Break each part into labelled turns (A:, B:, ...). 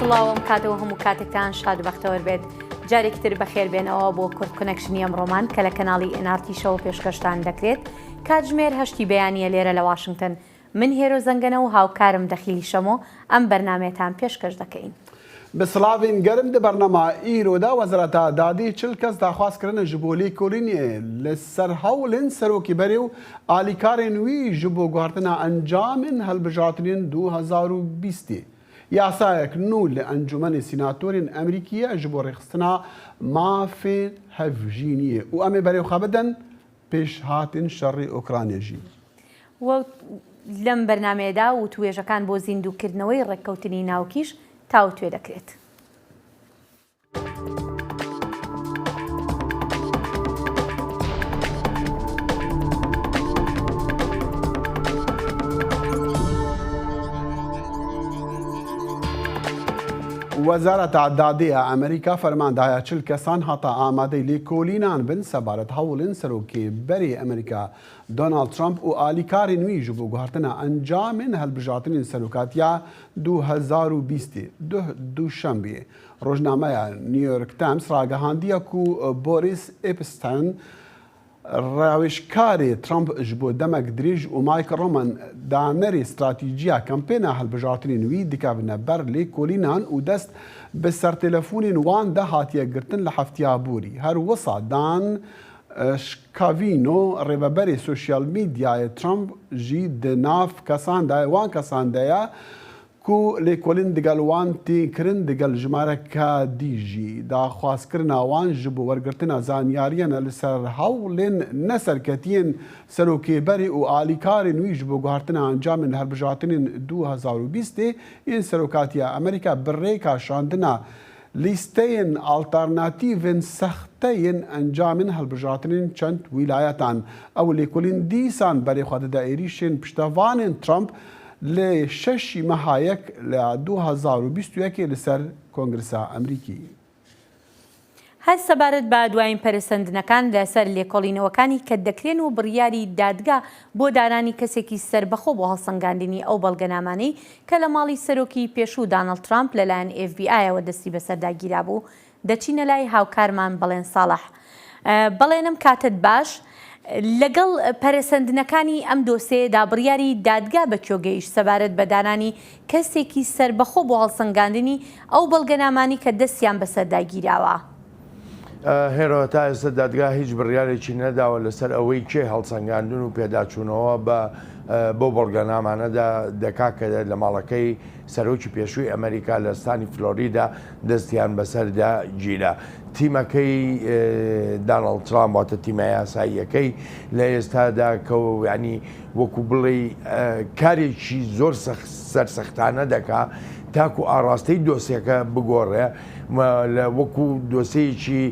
A: سڵاو ئەم کاتەوە هەموو کاتێکتان شاد و بەختەوەر بێت جارێکی تر بەخێر بێنەوە بۆ کورد Connection ی ئەمڕۆمان کە لە کەناڵی NRT شەوە پێشکەشتان دەکرێت کاتژمێر هەشتی بەیانیە لێرە لە واشنگتن من هێرۆ زەنگەنە و هاوکارم دەخیلی شەمۆ ئەم بەرنامەیەتان پێشکەش دەکەین.
B: Bi silavên germ di bernama îro de Wezareta Dadê 40 kes daxwaz kirine ji bo lêkolînê li ser hewlên Serokê berê û alîkarên wî ji bo guhertina encamên hilbijartinên 2020 ê. Yasayek nû li Encûmenê Sînatorên Emrîkî ye ji bo rêxistina mafên hevjîniyê û em ê berê xwe bidin pêşhatên şerê Ûkraynê jî.
A: و لەم بەرنامەیەدا وتوێژەکان بۆ زیندووکردنەوەی ڕێککەوتنی ناوکیش تاوتوێ دەکرێت.
B: Wezareta Dadê ya Amerîka ferman daye 40 kesan hata amadey lêkolînan bin sebaret hewlên Serokê berê Amerîka Donald Trump û alîkarên wî ji bo guhertina encamên hilbijartinên serokatiya 2020 ê duh Duşembê rojnameya New York Times ragihandiye ku Boris Epshteyn rawêjkarê Trump ji bo demek dirêj û Mike Roman danerê stratîjiya kampêna hilbijartinên wî dikevine ber lêkolînan û dest bi sertêlefonên wan de hatiye girtin li heftiya borî. Her wisa Dan Scavino rêveberê sosyal medyayê Trump jî di nav kesan de wan kesan de ye ku lêkolîn digel wan tên kirin digel jimareke dî jî. Daxwazkirina wan ji bo wergirtina zanyariyan li ser hewlên neserketiyên Serokê berê û alîkarên wî ji bo guhertina encamên hilbijartinên 2020 ê yên Serokatiya Amerîka bi rêka şandina Lîsteyên alternatîvên sexte yên encamên hilbijartinên çend wîlayetan. Ew lêkolîn dîsan berê xwe dide êrîşên piştevanên Trump li şeşî meha yek li 2021 ê li ser Kongresa Emrîkî.
A: هەر سەبارەت بە دوایین پەرەسەندنەکان لەسەر لێکۆڵینەوەکانی کە دەکرێن و بڕیاری دادگا بۆ دانانی کەسێکی سەربەخۆ بۆ هەڵسەنگاندنی ئەو بەڵگەنامانەی کە لە ماڵی سەرۆکی پێشوو دانڵد ترامپ لەلایەن ئێف بی ئایەوە دەستی بەسەردا گیرابوو، دەچینە لای هاوکارمان بەڵێن ساڵح. بەڵێنم کاتت باش. لەگەڵ پەرەسەندنەکانی ئەم دۆسێیەدا بڕیاری دادگا بە کوێ گەیشت سەبارەت بە دانانی کەسێکی سەربەخۆ بۆ هەڵسەنگاندنی ئەو بەڵگەنامانەی کە دەستیان بەسەردا گیراوە؟
C: هێرۆ، تا ئێستا دادگا هیچ بڕیارێکی نەداوە لەسەر ئەوەی کێ هەڵسەنگاندن و پێداچوونەوە بە بەو بەڵگەنامانەدا دەکا کە لە ماڵەکەی سەرۆکی پێشووی ئەمەریکا لە ستانی فلۆریدا دەستیان بەسەردا گیرا. تیمەکەی داناڵد ترامپ واتە تیمە یاساییەکەی لە ئێستادا کە یانی وەکو بڵێی کارێکی زۆر سەرسەختانە دەکا تاکو ئاڕاستەی دۆسیەکە بگۆڕێ لە وەکو دۆسەیەکی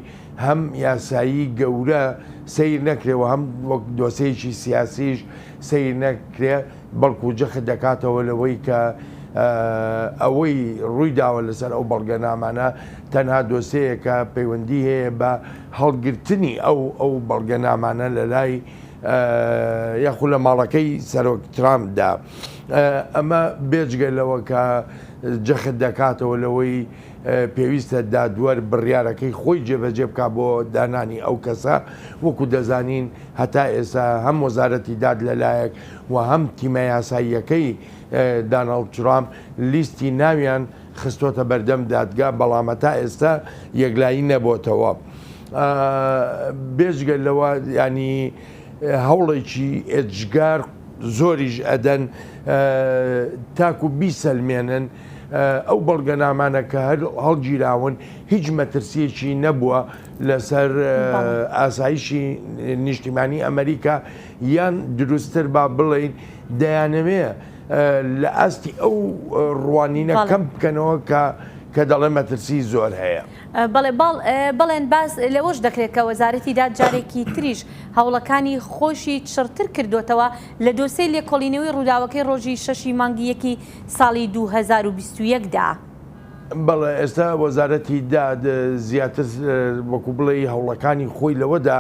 C: هەم یاسایی گەورە سیر نەکرێ و هەم وەک دۆسەیەکی سیاسیش سیر نەکرێ بەڵکو جەخت دەکاتەوە لەوەی کە ئەوەی ڕووی داوە لەسەر ئەو بەڵگەنامانە تەنها دۆسەیەکە پەیوەندی هەیە بە هەڵگرتنی ئەو ئەو بەڵگەنامانە لە لای یاخو لە ماڵەکەی سەرۆک ترامپدا. ئەمە بێجگە لەوە کە جەخت دەکاتەوە لەوەی پێویستە دادوەر بڕیارەکەی خۆی جێبەجێ بکات بۆ دانانی ئەو کەسە، وەکو دەزانین هەتا ئێستا هەم وەزارەتی داد لەلایەک و هەم تیمە یاساییەکەی داناڵد ترامپ لیستی ناویان خستۆتە بەردەم دادگا، بەڵام هەتا ئێستا یەکلایی نەبۆتەوە. بێجگە لەوە یانی هەوڵێکی ئێجگار زۆریش ئەدەن تاکو بیسەلمێنن ئەو بەڵگەنامانە کە هەر هەڵگیراون هیچ مەترسیەکی نەبووە لەسەر ئاسایشی نیشتیمانی ئەمریکا یان دروستتر با بڵێین دەیانەوێ لە ئاستی ئەو ڕوانینە کەم بکەنەوە کە کە دەڵێ مەترسی زۆر هەیە.
A: بەڵێ بەڵێن باس لەوەش دەکرێت کە وەزارەتی داد جارێکی تریش هەوڵەکانی خۆشی چڕتر کردۆتەوە لە دۆسێی لێکۆڵینەوەی ڕووداوەکەی ڕۆژی شەشی مانگی یەکی ساڵی 2021 دا.
C: بەڵێ ئێستا وەزارەتی داد زیاتر وەکو بڵێی هەوڵەکانی خۆی لەوەدا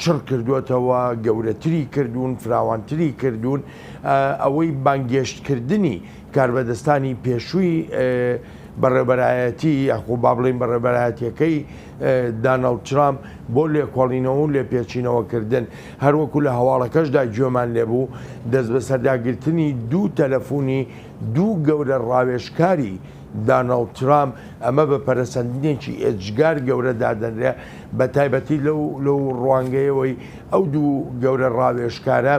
C: چڕ کردووەتەوە، گەورەتری کردوون، فراوانتری کردوون، ئەوەی بانگێشتکردنی کاربەدەستانی پێشووی. بەڕێوبەرایەتی یاخۆ با بڵێین بەڕێوبەرایەتیەکەی داناڵد ترامپ بۆ لێکۆڵینەوە و لێپێچینەوەکردن هەروەکو لە هەواڵەکەشدا گوێمان لێبوو دەستبەسەرداگرتنی دوو تەلەفونی دوو گەورە ڕاوێژکاری داناڵد ترامپ ئەمە بە پەرەسەندنێکی ئێجگار گەورە دادەنرێ بە تایبەتی لەو لەو ڕوانگەیەوەی ئەو دوو گەورە ڕاوێژکارە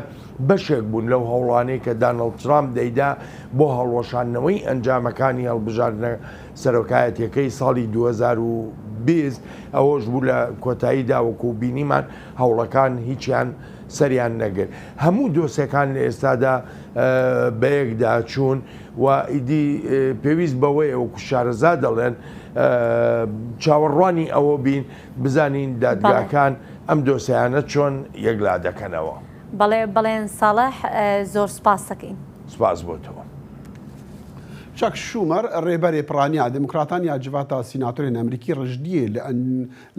C: بەشێک بوون لەو هەوڵانەی کە داناڵد ترامپ دەیدا بۆ هەڵوەشاندنەوەی ئەنجامەکانی هەڵبژاردنە سەرۆکایەتیەکەی ساڵی 2020، ئەوەش بوو لە کۆتاییدا وەکو بینیمان هەوڵەکان هیچیان سەریان نەگرت. هەموو دۆسێکان لە ئێستادا بەیەکدا چوون و ئیدی پێویست بەوەیە وەکو شارەزا دەڵێن چاوەڕوانی ئەوە بین بزانین دادگاکان ئەم دۆسیانە چۆن یەکلا دەکەنەوە.
A: بەڵێ بەڵێن ساڵح زۆر سوپاست دەکەین.
C: سپاس بۆ تۆ.
B: چەک شومەر ڕێبەرێ پرانیا دێموکراتان یا جڤاتا سیناتۆرێن ئەمریکی ڕژدیێ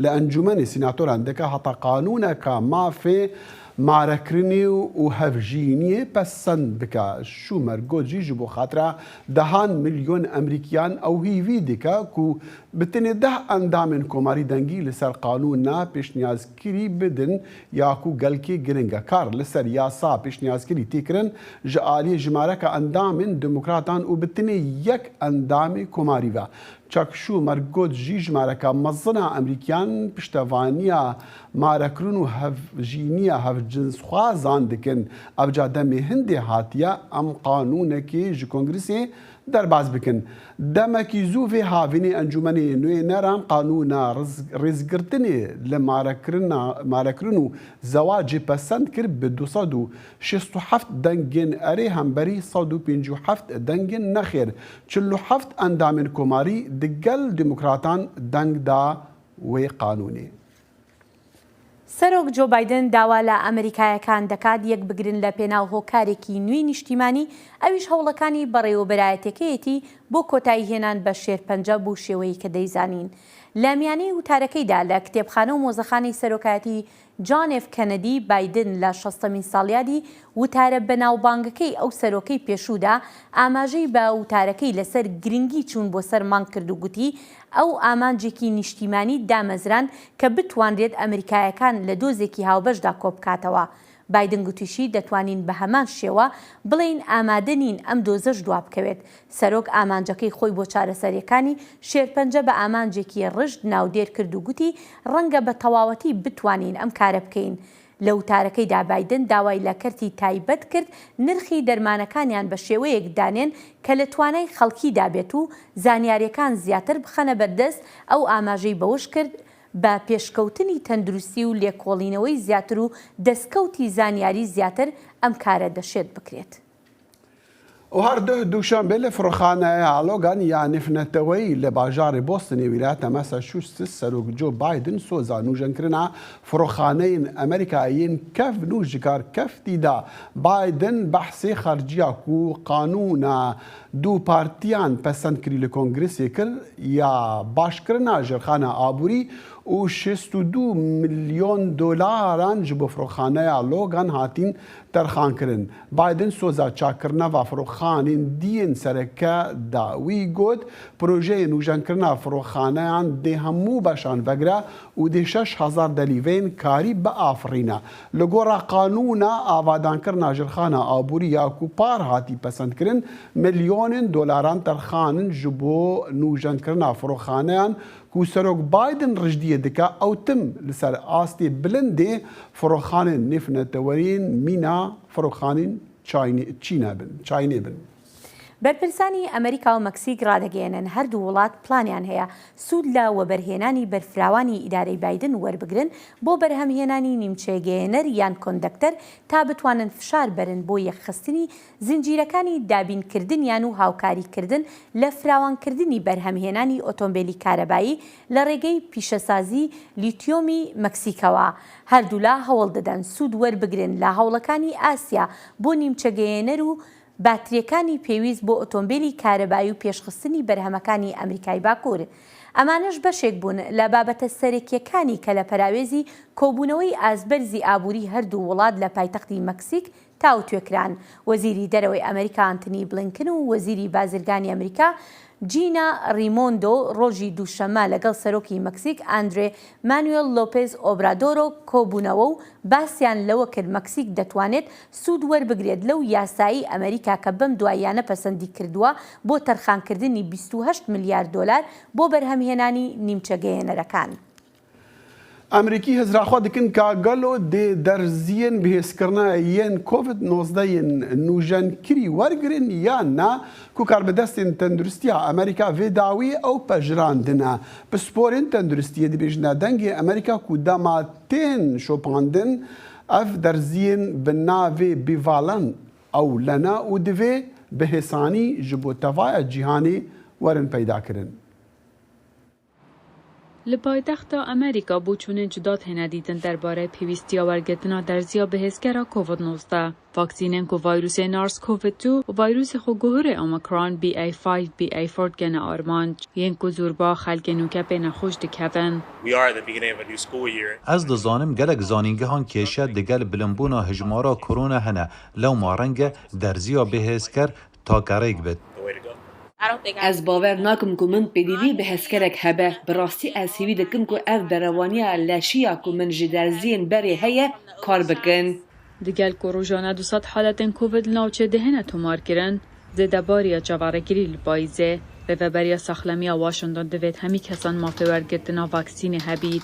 B: لە ئەنجومەنێ سیناتۆران دکا هەتا قانوونەکا مافێ مارەکرنێ و هەڤژینیێ پەسەند بکا. شومەر گۆت ژی ژ بۆ خاترا دەهان ملیۆن ئەمریکیان ئەو هیڤی دکا کو بتنێ دە ئەندامێن کۆماری دەنگی لە سەر قانوونا پێشنیازکری بدن یا ku gelkê giring e. Kar li ser yasa pêşniyazkirî tê kirin ji aliyê jimareke endamên Demokratan û bi tenê yek endamê Komarî ve. Chuck Schumer got jî jimareke mezin a Amerîkiyan piştevaniya marekirin û hevjîniya hevcinsxwazan dikin. Ev ca demê hindê hatiye em qanûnekê ji Kongresê derbas bikin. Demekî zû vê havînê Encûmenê Nûêneran qanûna rêzgirtinê li marekirin û zewacê pesend kir bi 267 dengên erê hemberî 157 dengên nexêr. 47 endamên Komarî di gel Demokratan deng da wê qanûnê.
A: سەرۆک جۆ بایدن داوا لە ئەمریکایەکان دەکات یەکبگرن لە پێناو هۆکارێکی نوێی نیشتیمانی، ئەویش هەوڵەکانی بەڕێوەبەرایەتیەکەیەتی بۆ کۆتاییهێنان بە شێرپەنجە بەو شێوەی کە دەیزانین. لە میانەی وتارەکەیدا لە کتێبخانە و مۆزەخانەی سەرۆکایەتی جان ئێف کەنەدی، بایدن لە شەستەمین ساڵیادی وتارە بەناوبانگەکەی ئەو سەرۆکەی پێشوودا ئاماژەی بە وتارەکەی لەسەر گرنگی چوون بۆ سەر مانگ کرد و گوتی ئەو ئامانجێکی نیشتیمانی دامەزراند کە بتوانرێت ئەمریکایەکان لە دۆزێکی هاوبەشدا کۆبکاتەوە. بایدن گوتیشی دەتوانین بە هەمان شێوە بڵێین ئامادە نین ئەم دۆزەش دوابکەوێت. سەرۆک ئامانجەکەی خۆی بۆ چارەسەرییەکانی شێرپەنجە بە ئامانجێکی ڕژد ناودێر کرد و گوتی ڕەنگە بە تەواوەتی بتوانین ئەم کارە بکەین. لە وتارەکەیدا بایدن داوای لە کەرتی تایبەت کرد نرخی دەرمانەکانیان بە شێوەیەک دانێن کە لە توانای خەڵکیدا بێت و زانیارییەکان زیاتر بخەنە بەردەست، ئەو ئاماژەی بەوەشکرد، بە پێشکەوتنی تەندروستی و لێکۆڵینەوەی زیاتر و دەستکەوتی زانیاری زیاتر ئەم کارە دەشێت بکرێت.
B: هەر دوه دووشەنبێ لە فڕۆکخانەیا لۆگان یا نێفنەتەوەیی لە باژارێ بۆستنێ ویلایەتە ماساچوستس سەرۆک جۆ بایدن سۆزا نووژەنکردنا فڕۆکخانەیên ئەمریکا yên kevn û ji kar keftî da. Biden behsê xerciya ku qanûna du partiyan pesend kirî li Kongresê kir ya başkirina jêrxana aborî û 62 milyon dolaran ji bo firokxaneya Logan hatîn terxankirin. Biden soza çakkirina firokxanên diyên sereke da. Wî got, projeyê nûjenkirina firokxaneyan dê hemû beşan vegire û dê 6000 delîveyên karî biafirîne. Li gora qanûna avadankirina jirxana aborî ya ku par hatî pesendkirin, milyonên dolaran terxanin ji bo nûjenkirina firokxaneyan ku Serok Biden rijdiyê dike ew tim li ser astê bilindê firokxanên nêvneteweyên mîna firokxanên Çînê bin.
A: بەرپرسانی ئەمریکا و مەکسیک ڕادەگەیەنن هەردوو وڵات پلانیان هەیە سوود لە وەبەرهێنانی بەرفراوانی ئیدارەی بایدن وەربگرن بۆ بەرهەمهێنانی نیمچەگەیەنەر یان conductor تا بتوانن فشار بەرن بۆ یەکخستنی زنجیرەکانی دابینکردنیان و هاوکاریکردن لە فراوانکردنی بەرهەمهێنانی ئۆتۆمبێلی کارەبایی لە ڕێگەی پیشەسازی لیتیۆمی مەکسیکەوە. هەردوولا هەوڵدەدەن سوود وەربگرن لە هەوڵەکانی ئاسیا بۆ نیمچەگەیەنەر و باترییەکانی پێویست بۆ ئۆتۆمبێلی کارەبایی و پێشخستنی بەرهەمەکانی ئەمریکای باکوور. ئەمانەش بەشێک بوون لە بابەتە سەرەکییەکانی کە لە پەراوێزی کۆبوونەوەی ئاستبەرزی ئابووری هەردوو وڵات لە پایتەختی مەکسیک تاوتوێکران. وەزیری دەرەوەی ئەمریکا ئانتنی بلینکن و وەزیری بازرگانی ئەمریکا. جینا ڕیمۆندۆ ڕۆژی دووشەممە لەگەڵ سەرۆکی مەکسیک ئاندرێ مانوێل لۆپێز ئۆبرادۆرۆ کۆبوونەوە و باسیان لەوە کرد مەکسیک دەتوانێت سوود وەربگرێت لەو یاسایەی ئەمەریکا کە بەم دواییانە پەسەندی کردووە بۆ تەرخانکردنی 28 ملیار دۆلار بۆ بەرهەمهێنانی نیمچە گەیەنەرەکان.
B: ئەمریکی هزرا xwe dikin ka gelo dê derziyên bihêzkirina yên Covid 19 yên nûjenkirî wergirin yan na ku karbidestên tenduristiya Amerîka vê dawiyê ew pejirandine. Pisporên tenduristiyê dibêjine dengê Amerîka ku dema tên şopandin ev derziyên bi navê Bivalent ew lene û divê bi hêsanî ji bo tevaya cîhanê werin peydakirin.
D: Li paytexta Amerîka boçûnên cuda têne dîtin derbarê pêwîstiya wergirtina derziya bihêzker a Covid 19. Vaksînên ku vayrûsê Nars Covid du û vayrûsê xwe guhurê Omicron BA five BA four dikene armanc, yên ku zorba xelkê nûke pê nexweş dikevin.
E: Ez dizanim gelek zanîngehan kêşe digel bilindbûna hejmara korona hene, lewma reng e derziya bihêzker Takerêk bit.
F: Ez bawer nakim ku min pêdivî bi heskerek hebe. Bi rastî ez hêvî dikim ku ev berevaniya leşî ya ku min ji derziyên berê heye kar bikin.
D: Digel ku rojane 200 haletên Covid li navçeyê dihêne tomarkirin, zêdebariya çaverêkirî li payîzê, Rêveberiya Saxlemiya Washington divêt hemî kesan mafê wergirtina vaksînê hebît.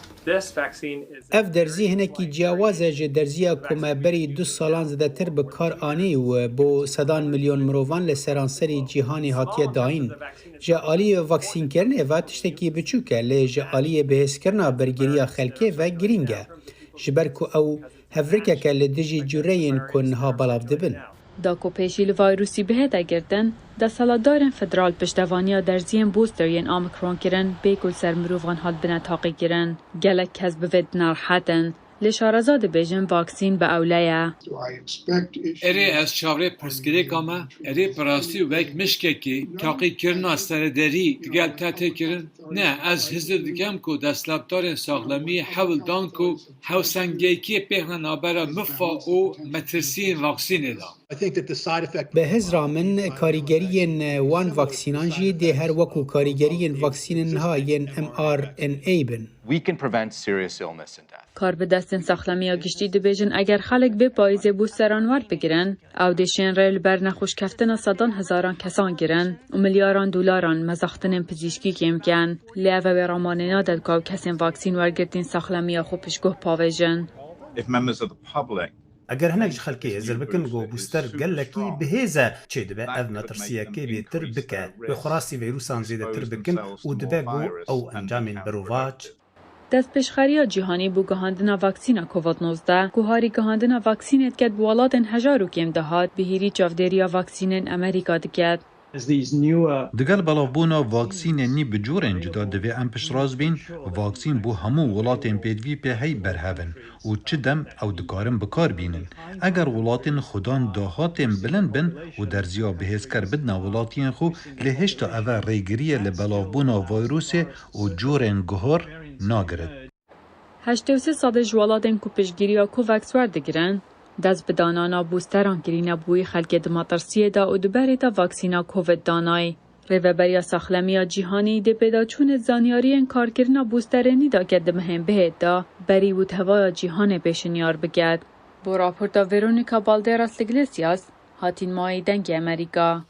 G: Ev derzî hinekî ciyawaz e ji derziya ku me berî du salan zêdetir bi kar anî û bo sedan milyon mirovan li seranserî cîhanê hatiye dayîn. Ji aliyê vaksînkirinê ve tiştekî biçûk e lê ji aliyê bihêzkirina bergiriya xelkê ve girîng e. Ji ber ku ew Hevrikeke li dijî cureyên ku niha belav dibin.
D: Da ku pêşî li vayrûsî bihête girtin, desthilatdarên federal piştevaniya derziyên booster yên Omicron kirin bê ku li ser mirovan hatibine taqîkirin. Gelek kes bi vê dinerehet in. Lê şareza dibêjin vaksîn bi ewle ye.
H: Erê ez çavrê pirsgirêka me, erê bi rastî wek mişkekê taqîkirina serederî digel te tê kirin? Ne, ez hizir dikim ku desthilatdarên saxlemiyê hewl dan ku Hewsengekiyê pêxne navbera mifa û metirsiyên vaksînê de.
G: Bi hizra min karîgeriyên wan vaksînan jî dê her wekû karîgeriyên vaksînên niha yên mRNA bin.
D: Karbidestên saxlemiya giştî dibêjin eger xelk vê payîzê boosteran werbigirin, ew dê şên rê li ber nexweşkeftina sedan hezaran kesan girin û milyaran dolaran mezaxtinên pizîşkî kêm ken. Lê ev ew ê ramanê nade ku ew kesên vaksîn wergirtîn saxlemiya xwe piştguh pavêjin.
I: Eger hinek ji xelkê hêzir bikin ku booster gelekî bihêz e, çêdibe ev metirsiyekê bêtir bike, wê xwe rastî vîrusan zêdetir bikin û dibe ku ew encamên berovac
D: Destpêşxeriya cîhanî bo gihandina vaksîna Covid 19, ku harî gihandina vaksînê diket bi welatên hejar û kêm dihat, bi hîrî çavdêriya vaksînên Amerîka diket.
E: Digel belavbûna vaksînên nî bi corên cuda divê em piştrast bîn vaksîn bo hemû welatên pêdivî pê hey berhev in û çi dem ew dikarin bi kar bînin. Eger welatên xwedan dahatên bilind bin û derziya bihêzker bidine welatiyên xwe lê hêjta eve rêgiriyê li belavbûna vayrûsê û corên guhor nagirit.
D: 83 sedê ji welatên ku piştgiriya COVAX werdigirin, dest bi danana boosteran kirîne bûyî xelkê di metirsiyê de û di berê de vaksîna Covid danayî. Rêveberiya Saxlemiya Cîhanî dê pêdaçûnê zanyariyên karkirina boosterê nîdake di mehên bihêt de berî û tevaya cîhanê pêşinyar biket. Bo raporta Veronica Balderas Iglesias, hatîn mayî Dengê Amerîka.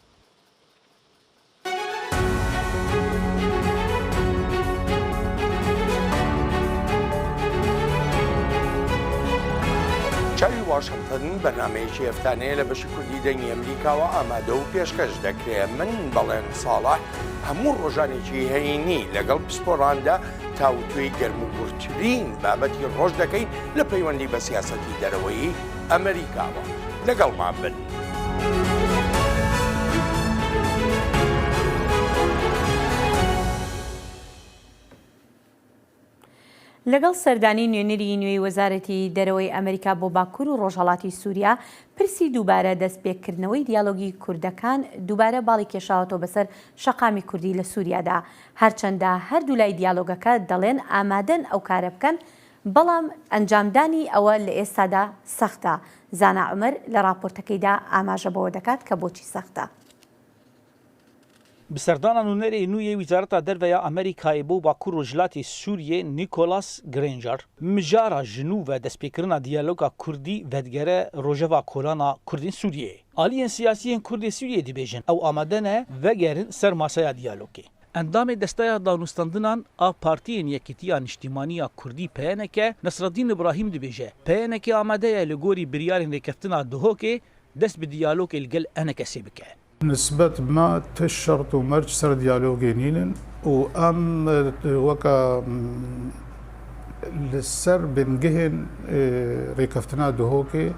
C: چاوی واشنتن بەرنمەیەکی هەفتانەیە لە بەشی کوردی دەنگی ئەمریکاوە ئامادە و پێشکەش دەکرێ من بەڵێن ساڵح هەموو ڕۆژانێکی هەینی لەگەڵ پسپۆڕاندا تاوتوێی گەرم و گوڕترین بابەتی ڕۆژ دەکەین لە پەیوەندی بە سیاسەتی دەرەوەیی ئەمریکاوە لەگەڵمان بن.
A: لەگەڵ سەردانی نوێنەری نوێی وەزارەتی دەرەوەی ئەمریکا بۆ باکوور و ڕۆژهەڵاتی سووریا، پرسی دووبارە دەستپێکردنەوەی دیالۆگی کوردەکان دووبارە باڵی کێشاوەتەوە بەسەر شەقامی کوردی لە سووریادا. هەرچەندە هەردوولای دیالۆگەکە دەڵێن ئامادەن ئەو کارە بکەن، بەڵام ئەنجامدانی ئەوە لە ئێستادا سەختە. زانا عومەر لە ڕاپۆرتەکەیدا ئاماژە بەوە دەکات کە بۆچی سەختە.
J: Bi serdana nûnerê nû yê Wizareta Derve ya Amerîkayê bo Bakur Rojhilatê Sûriyê Nicholas Granger, mijara ji nû ve destpêkirina diyaloga Kurdî vedigere rojeva kolana Kurdên Sûriyeyê. Aliyên siyasî yên Kurdê Sûriyeyê dibêjin ew amade ne vegerin ser maseya diyalogê. Endamê Desteya Danûstandinan a Partiyên Yekîtiya Niştîmanî ya Kurdî PNK Nesreddîn Îbrahîm dibêje, PNK amade ye li gorî biryarên rêkeftina Duhokê dest bi diyalogê li gel ENKS'ê bike.
K: Nisbet me ti şert û merc ser diyalogê nînin û em weke li ser bingehên rêkeftina Duhokê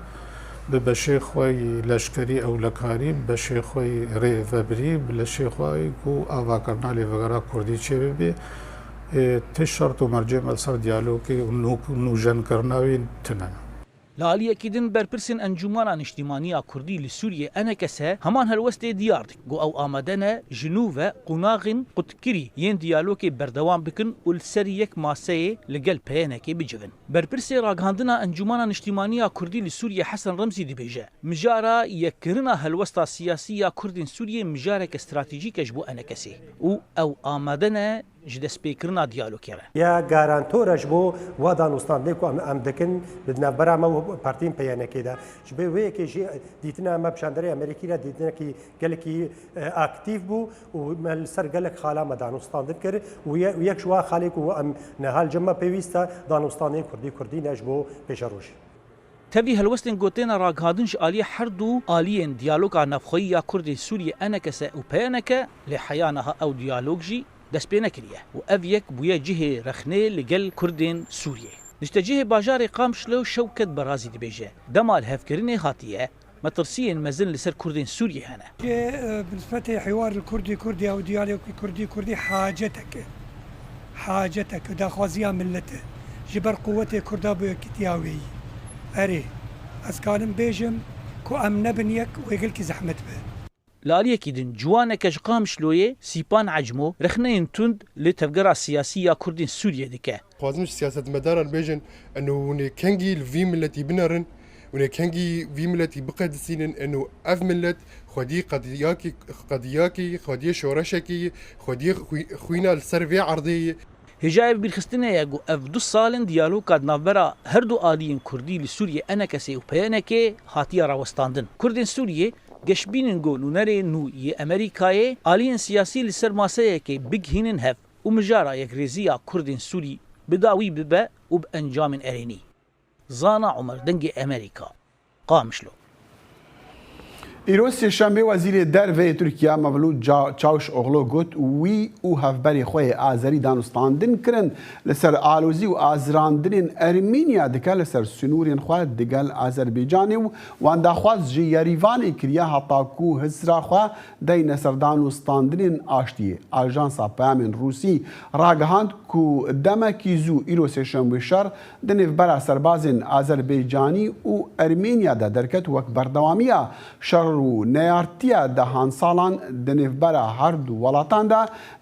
K: bi beşê xwe yî leşkerî ewlekarî, bi beşê xwe yî rêvebirî, bi leşê xwe yî ku avakirina lêvegera kurdî çêbibe, ti şert û mercên me li ser diyalogê û nûjenkirina wî tune ne.
J: Li aliyekî din berpirsên Encûmana Niştîmanî ya Kurdî li Sûriyê ENKS heman helwestê diyar dikin ku ew amade ne ji nû ve qonaxên qutkirî yên diyalogê berdewam bikin û li ser yek maseyê li gel PYNK'ê bicivin. Berpirsê ragihandina Encûmana Niştîmanî ya Kurdî li Sûriyê Hesen Remzî dibêje, Mijara yekkirina helwesta siyasî ya Kurdên Sûriyê mijareke stratejîk e ji bo ENKS'ê û ew amade ne ji destpêkirina diyalogê re.
L: Ya garantor e ji bo wa danûstandinê ku em dikin di navbera me û partiyên PYNK'ê de. Ji ber wê yekê jî dîtina me bi şanderê Amerîkî re dîtinekî gelekî aktîf bû û me li ser gelek xala me danûstandin kir û yek ji wan xalê ku em niha li cem me pêwîst e danûstandinên kurdî kurdî ne ji bo pêşerojê.
J: Tevî helwestên ku têne ragihandin ji aliyê her du aliyên diyaloga navxweyî ya Kurdên Sûriyê ENKS û PYNK, lê heya niha ew diyalog jî dest pê nekiriye û ev yek bûye cihê rexnê li gel Kurdên Sûriyê. Niştecihê bajarê Qamişlo Şewket Berazî dibêje, Dema lihevkirinê hatiye, Metirsiyên mezin li ser Kurdên Sûriyê hene.
M: Bi nisbetê hîwar li Kurdî Kurdî ew diyalogî Kurdî Kurdî hacetek e. Hacetek e, daxwaziya milet e. Ji ber quwetê Kurda bo yekîtiya wê yî. Erê, ez kalim bêjim ku em nebin yek wê gelkî zehmet be.
J: Li aliyekî din ciwaneke ji Qamişloyê Sîpan Ecmo rexneyên tund li tevgera siyasî ya Kurdên Sûriyê dike.
N: Dixwazim ji siyasetmedaran bêjin eno hûn ê kengî li vî miletî binerin, hûn ê kengî vî miletî biqedisînin eno ev milet xwedî qediyakî qediyakî, xwediyê şoreşekî yî, xwediyê xwîna li ser vê erdê yî.
J: Hêjayê bibîrxistinê ye ku ev du sal in diyaloga di navbera her du aliyên kurdî li Sûriyê ENKS û PYNK'ê hatiye rawestandin. Kurdên Sûriyê geşbîn in ku nûnerê nû yê Amerîkayê aliyên siyasî li ser maseyekê bigihînin hev û mijara yekrêziya Kurdên Sûrî bi dawî bibe û bi encamên erênî. Zana Omer Dengê Amerîka, Qamişlo.
B: Îro Sêşembê Wezîrê Derve yê Tirkiye Mevlut Çavuşoglu got wî û hevberê xwe yê Azerî danûstandin kirin li ser alozî û azirandinên Ermînya dike li ser sinûrên xwe digel Azerbaycanê û wan daxwaz ji Yerîvanê kiriye heta ku hizra xwe deyne ser danûstandinên aştiyê. Ajansa Peyamên Rûsî ragihand ku demekî zû îro Sêşembê şer Di nêvbera serbazên Azerbaycanî û Ermênya de derket wek berdewamiya şer û neyartiya dehan salan di nêvbera her du welatan de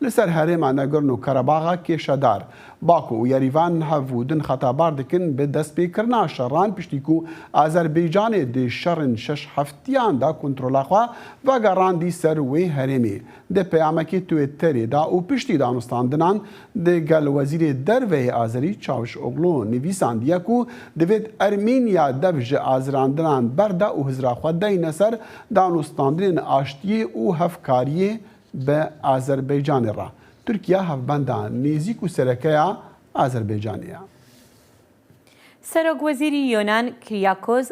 B: li ser herêma Nagorno-Karabaxa kêşedar. Baku û Yerîvan hev û din xetabar dikin bi destpêkirina şeran piştî ku Azerbaycanê di şerên şeş heftiyan de kontrola xwe vegerandî ser wê herêmê. Di peyamekê Twitterê de û piştî danûstandinan di gel Wezîrê Derve yê Azerî Çavuşoglu nivîsandiye ku divêt Ermînya dev ji azirandinan berde û hizra xwe deyne ser danûstandinên aştiyê û hevkariyê bi Azerbaycanê re. Tirkiye hevbenda nêzîk û sereke ya Azerbaycanê ye.
A: Serokwezîrî Yonan Kyriakos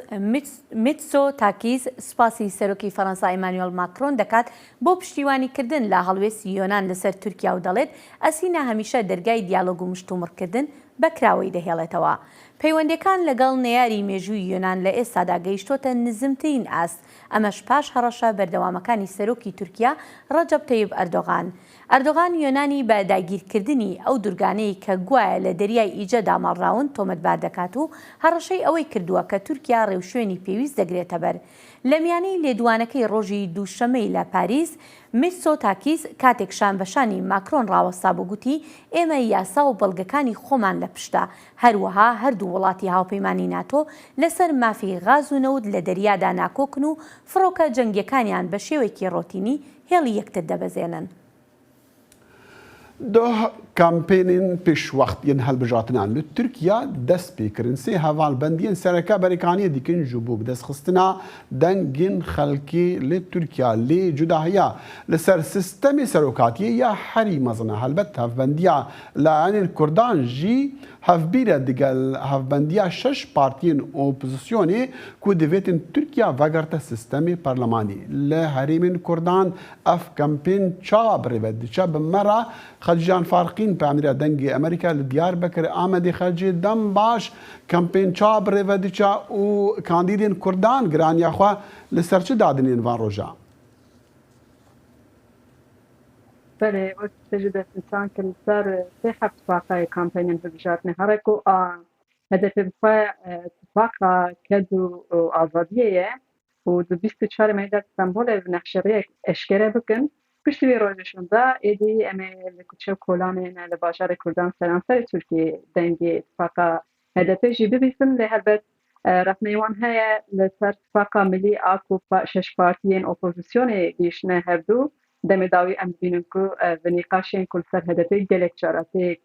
A: Mitsotakis spasî Serokî Feransa Emmanuel Macron dekat بۆ پشتیوانیکردن لە هەڵوێستی یۆنان لەسەر تورکیا و دەڵێت ئەسینا هەمیشە دەرگای دیالۆگ و مشتومڕکردن بە کراوەیی دەهێڵێتەوە. پەیوەندیەکان لەگەڵ نەیاری مێژووی یۆنان لە ئێستادا گەیشتۆتە نزمترین ئاست، ئەمەش پاش هەڕەشە بەردەوامەکانی سەرۆکی تورکیا ڕەجەب تەیب ئەردۆغان. ئەردۆغان یۆنانی بە داگیرکردنی ئەو دورگانەی کە گوایە لە دەریای ئیجە داماڵراون تۆمەتبار دەکات و. و هەڕەشەی ئەوەی کردووە کە تورکیا ڕێوشوێنی پێویست دەگرێتەبەر. لە میانەی لێدوانەکەی ڕۆژی دووشەممەی لە پاریس، میتسۆتاکیس کاتێک شانبەشانی ماکرۆن ڕاوەستابوو گوتی، ئێمە یاسا و بەڵگەکانی خۆمان لە پشتە، هەروەها هەردوو وڵاتی هاوپەیمانی ناتۆ لەسەر مافی غاز و نەوت لە دەریادا ناکۆکن و فڕۆکە جەنگییەکانیان بە شێوەیەکی ڕۆتینی هێڵی یەکتر دەبەزێنن.
B: Doh kampênên pêşwext yên hilbijartinan li Tirkiya dest pê kirin. Sê hevalbendiyên sereke berêkaniyê dikin ji bo bidestxistina dengên xelkê li Tirkiya lê cudahiya li ser sistemê serokatiyê ya herî mezin e. Helbet hevbendiya layanên Kurdan jî hevbîr e digel hevbendiya şeş partiyên opozisyonê ku divêtin Tirkiya vegerte sistemê parlemanî. Li herêmên Kurdan Ev kempên çawa birêve diçe bi me re Xelciyan Farqîn peyamnêra Dengê Amerîka li Diyarbekir Amedê Xelcê dem baş kempên çawa birêve diçe û kandîdên Kurdan giraniya xwe li ser çi dadinên van roja?
O: Belê wek te jî destnîşan kir li ser sê heft tifaqayê kampanyên hilbijartinê here ku a HDP bi xwe tifaqa ked û azadiyê ye û di 24 mehê de li Stenbolê bi nexşerêyek eşkere bikin. Piştî vê rojê şûnda êdî em ê li kuçe û kolanên li bajarê Kurdan seranserê Tirkiyeyê dengê tifaqa HDP'ê jî bibîstin lê helbet rexneyê wan heye li ser tifaqa milî a ku şeş partiyên opozisyonê gihîştine hevdu. Demê dawî em dibînin ku bi nîqaşên ku li ser HDP'ê gelek cara tê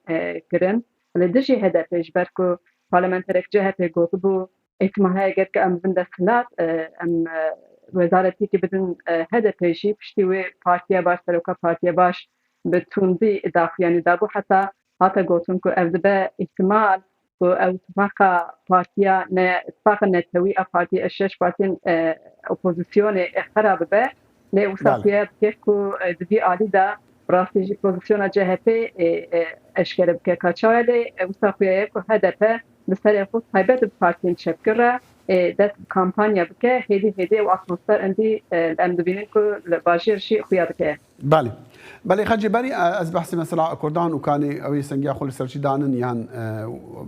O: kirin li dijî HDP'ê ji ber ku parlamenterek CHP'ê gotibû Îhtimal heye ger ku em bibin desthilat em wezaretiyekê bidin HDP'ê jî piştî wê Partiya Baş Seroka Partiya Baş bi tundî daxuyanî dabû heta hate gotin ku ev dibe îhtimal ku ew tifaqa partiya ne tifaqa netewî a partî şeş partiyên opozisyonê xera bibe lê wisa xuya dike ku di vî alî de bi rastî jî pozisyona CHP'ê eşkere bike ka çawa ye lê wisa xuya ye ku HDP Bi serê xwe taybet bi partiyên çepgir re dest bi kampanya bike, hêdî hêdî ew atmosfer indî em dibînin ku li bajêr jî xuya dike.
B: Belê. Belê Xecê berî ez behsê mesela Kurdan û kanê ew ê sengiya xwe li ser çi danin yan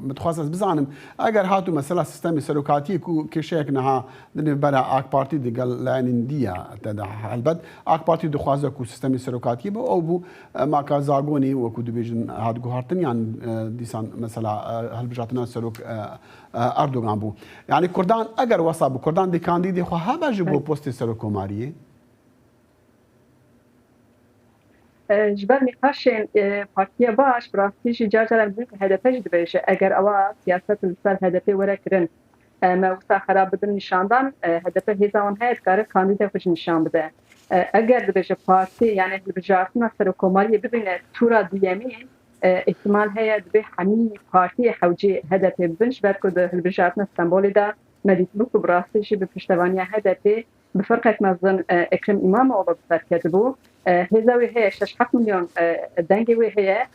B: min dixwast ez bizanim eger hat û mesela sistemê serokatiyê ku kêşeyek niha di nêvbera AK Partî di gel layenên dî ya te de helbet AK Partî dixwaze ku sistemê serokatiyê be ew bû Maka zagonê wekû dibêjin hat guhartin yan dîsan mesela hilbijartina serok Erdogan bû. Yanî Kurdan eger wesa bû Kurdan dê kandîdê xwe hebe ji bo postê serokkomariyê?
O: Ji ber nîqaşên Partiya Baş bi rastî jî car car em dibînin ku HDP jî dibêje eger ewa siyaset li ser HDP'ê were kirin Me wisa xerab bidin nîşandan, HDP hêza wan heye dikare kandîdê xwe jî nîşan bide. Eger dibêje partî yanê hilbijartina serokkomariyê bibîne tûra duyemîn, îhtimal heye dibê hemî partiyê hewcê HDP'ê bibin ji ber ku di hilbijartina Stenbolê de me dîtibû ku bi rastî jî bi piştevaniya HDP'ê bi firqek mezin Ekrem Îmamoğlu bi ser ketibû. Hêza wê heye şeş heft milyon dengê wê heye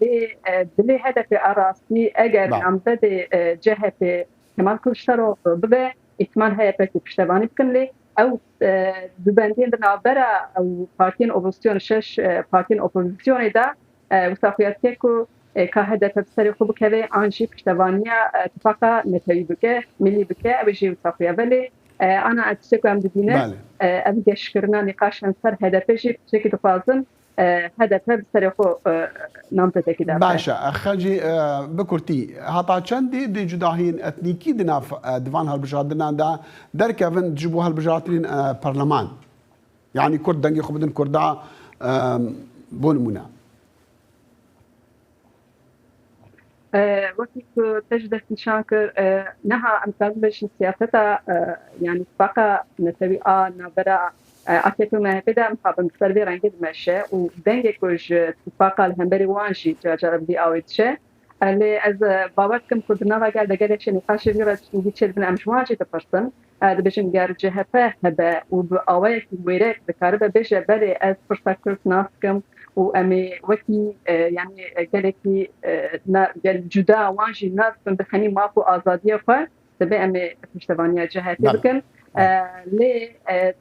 O: Lê dilê HDP'ê a rastî eger namzedê CHP'ê Kemal Kiliçdaroglu bibe îhtimal heye pekî piştevanî bikin lê ew dubendiyên di navbera ew partiyên opozisyonê şeş partiyên opozisyonê de wisa xuya dike ku ka HDP bi serê xwe bikeve an jî piştevaniya tifaqa netewî bike, milî bike ew ê jî wisa xuya be lê ana tiştê ku em dibînin ev geşkirina nîqaşên ser HDP'ê jî tiştekî dixwazin HDP bi serê xwe namzetekî derxe.
B: Baş e, Xecê bi kurtî heta çendê dê cudahiyên etnîkî di nav di van hilbijartinan de derkevin ji bo hilbijartinên parleman? Yanî kurd dengê xwe bidin kurda bo nimûne.
O: Wekî ku te jî destnîşan kir, niha em dikarin bibêjin siyaseta yanî tifaqa netewî a navbera AKP û MHP'ê de mixabin bi ser vê rengê dimeşe û dengê ku ji tifaqa li hemberî wan jî car cara bi vî awê diçe. Lê ez bawer dikim ku di nava gel de gelek jê nîqaşê vî re hîngî çêdibin em ji wan jî dipirsin. Dibêjin ger CHP hebe û bi awayekî wêrek dikaribe bêje belê ez pirsa Kurd nas dikim û em ê wekî yanî gelekî gel cuda wan jî nas bikin bi hemî maf û azadiya xwe dibe em ê piştevaniya CHP'ê bikin. Lê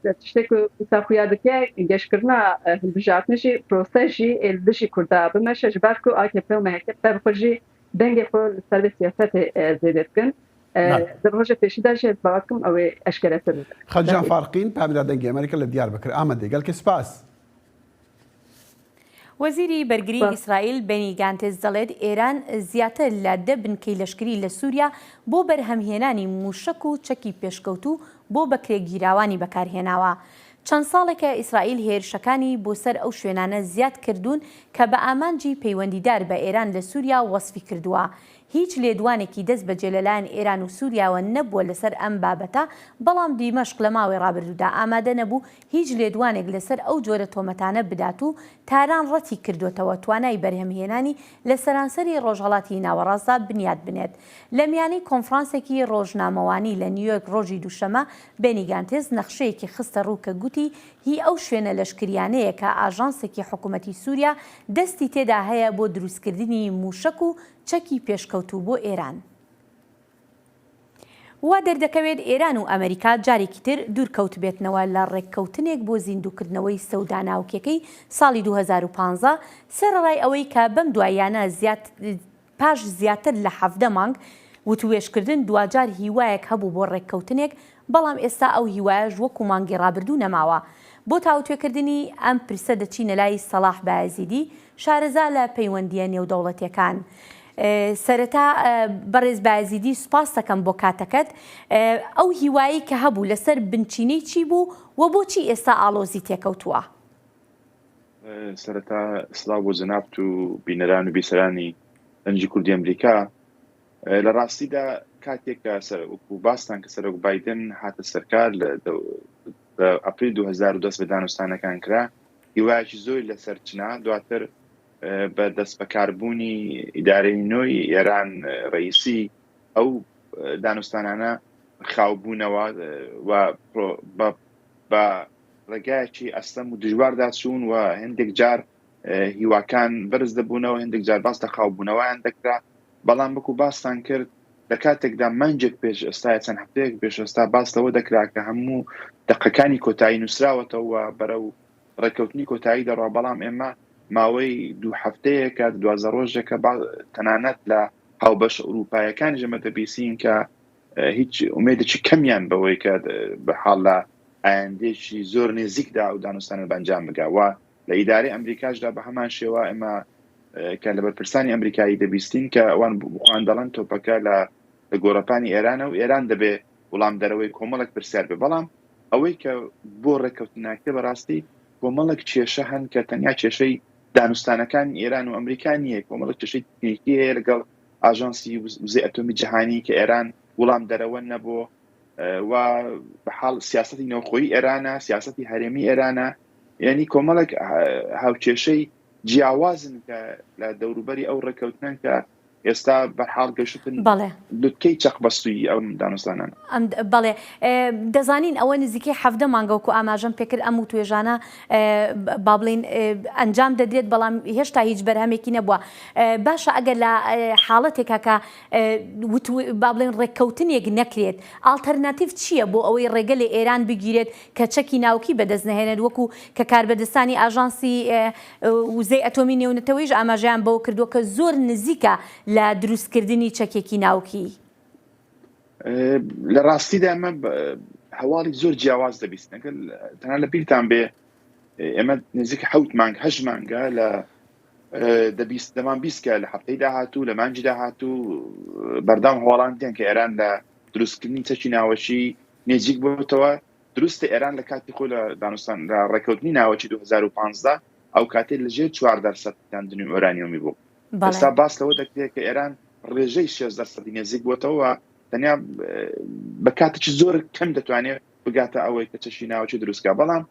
O: tiştê ku wisa xuya dike geşkirina hilbijartinê jî prose jî ê li dijî Kurda bimeşe ji ber ku AKP û MHP bi xwe jî. Dengê xwe li ser vê siyasetê zêde dikin. Di roja pêşî de jî ez bawer dikim ew ê eşkeretir bibe.
B: Xelcan Farqîn, Pamela Dengê Amerîka li Diyarbekir, Amedê. Gelkê spas.
A: وەزیری بەرگری ئیسرائیل بێنی گانتز دەڵێت ئێران زیاتر لە دە بنکەی لەشکری لە سووریا بۆ بەرهەمهێنانی مووشەک و چەکی پێشکەوتوو بۆ بەکرێگیراوانی بەکارهێناوە. چەند ساڵێکە ئیسرائیل هێرشەکانی بۆ سەر ئەو شوێنانە زیاد کردوون کە بە ئامانجی پەیوەندیدار بە ئێران لە سووریا وەسفی کردووە. هیچ لێدوانێکی دەستبەجێ لەلایەن ئێران و سووریاوە نەبووە لەسەر ئەم بابەتە، بەڵام دیمەشق لە ماوەی ڕابردوودا ئامادە نەبوو هیچ لێدوانێک لەسەر ئەو جۆرە تۆمەتانە بدات و تاران ڕەتی کردۆتەوە توانای بەرهەمهێنانی لە سەرانسەری ڕۆژهەڵاتی ناوەڕاستدا بنیات بنێت. لە میانەی کۆنفرانسێکی ڕۆژنامەوانی لە نیویۆرک ڕۆژی دووشەمە، بێنی گانتز نەخشەیەکی خستە ڕوو کە گوتی هی ئەو شوێنە لەشکریانەیە کە ئاژانسێکی حکومەتی سوریا دەستی تێدا هەیە بۆ دروستکردنی موشەک و چەکی پێشکەوتوو بۆ ئێران. وا دەردەکەوێت ئێران و ئەمەریکا جارێکی تر دوورکەوتبێتنەوە لە ڕێککەوتنێک بۆ زیندووکردنەوەی سەودا ناوکیەکەی ساڵی 2015، سەرەڕای ئەوەی کە بەم دواییانە زیات پاش زیاتر لە 17 مانگ وتووێژکردن دواجار هیوایەک هەبوو بۆ ڕێککەوتنێک، بەڵام ئێستا ئەو هیوایەش وەکو مانگی ڕابردوو نەماوە. بۆ تاوتوێکردنی ئەم پرسە دەچینە لای سەڵاح بایەزیدی، شارەزا لە پەیوەندییە نێودەوڵەتییەکان. سەرەتا بەڕێز بایەزیدی سوپاست دەکەم بۆ کاتەکەت. ئەو هیوایەی کە هەبوو لەسەر بنچینەی چی بوو و بۆچی ئێستا ئاڵۆزی تێکەوتووە؟
P: سەرەتا سڵاو بۆ جەنابت و بینەران و بیسەرانی دەنگی کوردی ئەمریکا. لە ڕاستیدا کاتێک کە وەکو باستان کە سەرۆک بایدن هاتە سەرکار لە ئەپریل 2010 بە دانوستانەکان کرا هیوایەکی زۆری لەسەر چنا دواتر بە دەست بەکاربوونی ئیدارەی نوێی ئێران ڕئیسی ئەو دانوستانانە خاوبوونەوە و بە ڕێگایەکی ئەستەم و دژواردا چوون و هەندێک جار هیواکان بەرز دەبوونەوە هەندێک جار باس لە خاوبوونەوەیان دەکرا بەڵام وەکو باستان کرد لە کاتێکدا مانگێک پێش ئێستا چەند هەفتەیەک پێش ئێستا باس لەوە دەکرا کە هەموو دەقەکانی کۆتایی نووسراوەتەوە بەرەو ڕێککەوتنی کۆتایی دەڕوا بەڵام ئێمە ماوەی دوو هەفتەیەکە دوازە ڕۆژێکە تەنانەت لە هاوبەش ئەوروپایەکانی ژەمە دەبیسین کە هیچ ئومێدێکی کەمیان بەوەی کە بە حاڵ لە ئایندێکی زۆر نزیکدا ئەو دانوستانە بە ئەنجام بگا و لە ئیدارەی ئەمریکاشدا بە هەمان شێوە ئێمە کە لە بەرپرسانی ئەمریکایی دەبیستین کە ئەوان خۆیان دەڵێن تۆپەکە لە لە گۆڕەپانی ئێرانە و ئێران دەبێ وڵام دەرەوەی کۆمەڵێک پرسیار بێ بەڵام ئەوەی کە بۆ ڕێککەوتن ناکرێ بەڕاستی کۆمەڵێک کێشە هەن کە تەنیا کێشەی دانوستانەکانی ئێران و ئەمریکا نییە کۆمەڵێک کێشەی تکنیکی هەیە لەگەڵ ئاژانسی وزەی ئەتۆمی جیهانی کە ئێران وڵام دەرەوە نەبوو و بە حاڵ سیاستی نێوخۆی ئێرانە سیاستی هەرێمی ئێرانە یعنی کۆمەڵێک هاوکێشەی جیاوازن کە لە دەوروبەری ئەو ڕێککەوتنەن کە ئێستا بەرحاڵ گەشتن
A: بەڵێ.
P: لوتکەی چەقبەستوویی ئەم دانوستانانە.
A: ئەم بەڵێ دەزانین ئەوە نزیکەی 17 مانگە وەکو ئاماژەم پێکرد ئەم وتوێژانە با بڵێین ئەنجام دەدرێت بەڵام هێشتا هیچ بەرهەمێکی نەبووە باشە ئەگەر لە حاڵەتێکا کە با بڵێن ڕێککەوتنێک نەکرێت ئاڵتەرناتیڤ چییە بۆ ئەوەی ڕێگە لە ئێران بگیرێت کە چەکی ناوکی بەدەست نەهێنێت وەکو کە کاربەدەستانی ئاژانسی وزەی ئەتۆمی نێونەتەوەیش ئاماژەیان بەوە کردووە کە زۆر نزیکە لە دروستکردنی چەکێکی ناوکی.
P: لە ڕاستیدا ئەمە هەواڵی زۆر جیاواز دەبیستن ئەگەر تەنها لە بیرتان بێ ئێمە نزیک حەوت مانگ هەشت مانگە لە دەبیست دەمان بیست کە لە هەفتەی داهاتوو لە مانگی داهاتوو بەردەوام هەواڵان دێن کە ئێران لە دروستکردنی چەکی ناوەکی نێزیک بۆتەوە دروستە ئێران لە کاتی خۆی لە دانوستان لە ڕێککەوتنی ناوەکی 2015 ئەو کاتێک لە ژێر 4 دەرسەد پیتاندنی ئۆرانیۆمی بوو ئێستا باس لەوە دەکرێت کە ئێران ڕێژەی 6 دەرسەدی نێزیک بۆتەوە تەنیا بە کاتێکی زۆر کەم دەتوانێت بگاتە ئەوەی کە چەکی ناوەکی دروستکە بەڵام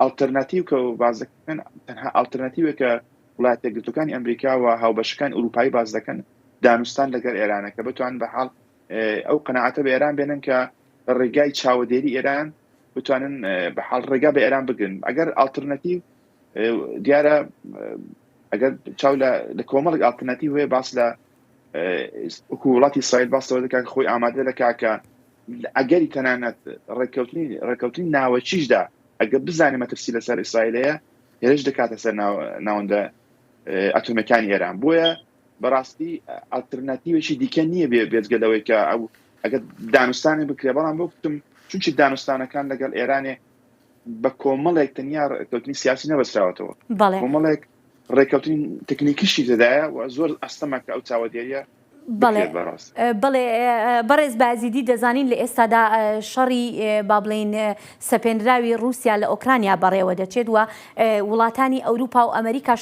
P: ئەڵتەرناتیو کە باس دەکەن تەنها ئەڵتەرناتیوێکە وڵاتە یەکگرتووەکانی ئەمریکا و هاوبەشەکان ئەوروپایی باس دەکەن دانوستان لەگەڵ ئێرانە کە بتوان بە حاڵ ئەو قەناعەتە بە ئێران بێنن کە لە ڕێگای چاوەدێری ئێران بتوانن بە حاڵ ڕێگا بە ئێران بگرن ئەگەر ئەڵتەرناتیو دیارە ئەگەر چاو لە کۆمەڵێک ئەڵتەرناتیو هەیە باس لە وەکو وڵاتی ئیسرائیل باس لەوە دەکات خۆی ئامادە دەکات کە ئەگەری تەنانەت ڕێککەوتنی ڕێککەوتنی ناوەکیشدا ئەگەر بزانێ مەترسی لەسەر ئیسرائیل هەیە هێرش دەکاتە سەر ناوەندە ئەتۆمیەکانی ئێران بۆیە. بەڕاستی ئەلترناتیوێکی دیکە نییە بێ بێجگە لەوەی کە ئەو ئەگەر دانوستانی بکرێ بەڵام بۆ کوتم چونکی دانوستانەکان لەگەڵ ئێرانێ بە کۆمەڵێک تەنیا ڕێککەوتنی سیاسی نەبەستراوەتەوە کۆمەڵێک ڕێککەوتنی تەکنیکیشی تێدایە و زۆر ئەستەمە کە ئەو چاوەدێریە
A: بەڵێ بەڵێ بەڕێز بازیدی دەزانین لە ئێستادا شەڕی با بڵێین سەپێنراوی ڕووسیا لە ئۆکرانیا بەڕێوە دەچێت و وڵاتانی ئەوروپا و ئەمریکاش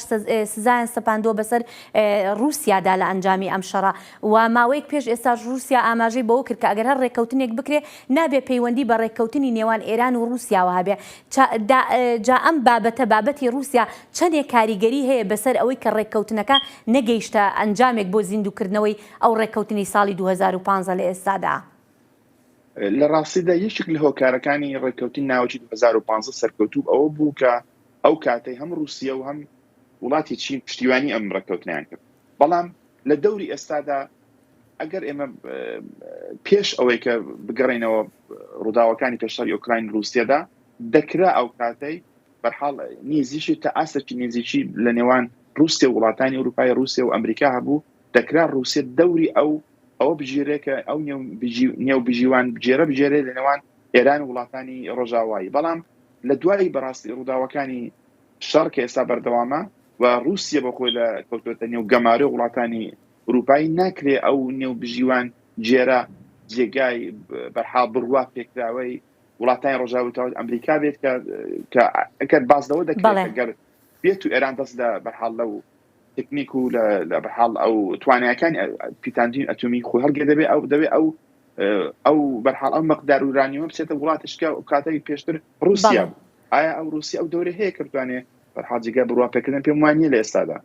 A: سزایان سەپاندووە بەسەر ڕووسیادا لە ئەنجامی ئەم شەڕە و ماوەیەک پێش ئێستاش ڕووسیا ئاماژەی بەوە کرد کە ئەگەر هەر ڕێککەوتنێک بکرێ نابێ پەیوەندی بە ڕێککەوتنی نێوان ئێران و ڕووسیاوە هەبێ جا ئەم بابەتە بابەتی ڕووسیا چەندێک کاریگەری هەیە بەسەر ئەوەی کە ڕێککەوتنەکە نەگەیشتە ئەنجامێک بۆ زیندووکردنەوەی ئەو ڕێککەوتنەی ساڵی 2015 لە ئێستادا؟
P: لە ڕاستیدا یەکێک لە هۆکارەکانی ڕێککەوتنی ناوەکی 2015 سەرکەوتوو ئەوە بوو کە ئەو کاتەی هەم ڕووسیە و هەم وڵاتی چین پشتیوانی ئەم ڕێککەوتنیان کرد بەڵام لە دەوری ئێستادا ئەگەر ئێمە پێش ئەوەی کە بگەڕێنەوە ڕووداوەکانی پێش شەڕی ئۆکراین ڕووسیەدا دەکرا ئەو کاتەی بەرحاڵ نیزیکی تا ئاستێکی نیزیکی لە نێوان ڕووسیە و وڵاتانی ئەوروپای ڕووسیە و ئەمریکا هەبوو دەکرا ڕووسیە دەوری ئەو ئەوە بگیرێ کە ئەو نێو بژیوان بگێرە بگێرێ لە نێوان ئێران و وڵاتانی ڕۆژاوایی بەڵام لە دوای بەڕاستی ڕووداوەکانی شەڕ کە ئێستا بەردەوامە و ڕووسیە بۆ خۆی لە کەوتوەتە نێو گەمارۆ وڵاتانی ئوروپایی ناکرێ ئەو نێو بژیوان گێرە جێگای بەرحاڵ بڕوا پێکراوەی وڵاتانی ڕۆژاوی تاوت ئەمریکا بێت کە کە ئەگەر باس لەوە دەکرێت گەر بێت و ئێران دەست لە بەرحاڵ لەو تکنیک و لە بەرحاڵ ئەو توانایەکانی پیتاندنی ئەتۆمی خۆی هەڵگە دەبێ ئەو دەبێ ئەو ئەو بەرحاڵ ئەو مقدار ئورانیومە بچێتە وڵاتشکە و کاتێک پێشتر ڕووسیا بوو ئایا ئەو ڕووسیا ئەو دەورە هەیە کە بتوانێ بەرحاڵ جێگای بڕوا پێکردن پێم وانیە لە ئێستادا.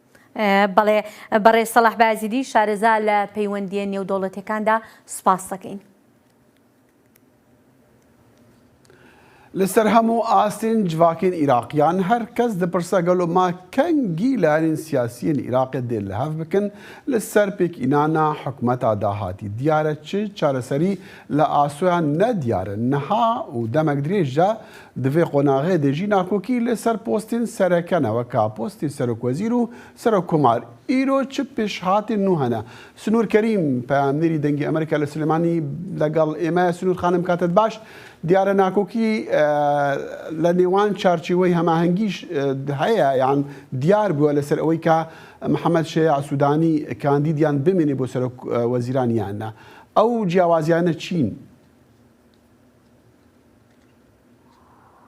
A: بەڵێ بەڕێز سەڵاح بازیدی شارەزا لە پەیوەندییە نێودەوڵەتیەکاندا سوپاست دەکەین.
B: Li ser hemû astên civakên Îraqiyan her kes dipirse gelo ma kengî layerên siyasî yên Îraqê dê li hev bikin li ser pêkînana hikûmeta dahatî. Diyar e çi çareserî li asoya ne diyar e. Niha û demek dirêj de di vê qonaxê de jî nakokî li ser postên sereke ne weka postê serokwezîr û serokkomar. Îro çi pêşhatên nû hene? Sinûr Kerîm, peyamnêrî Dengê Amerîka li Silêmanî لەگەڵ ئێمەیە. سنوور خانم کاتت باش. دیارە ناکۆکی لە نێوان چارچێوەی هەماهەنگیش هەیە یان دیار بووە لەسەر ئەوەی کە محەممەد شەیاع سوودانی کاندیدیان بمێنێ بۆ سەرۆک وەزیران یان نا. ئەو جیاوازیانە چین؟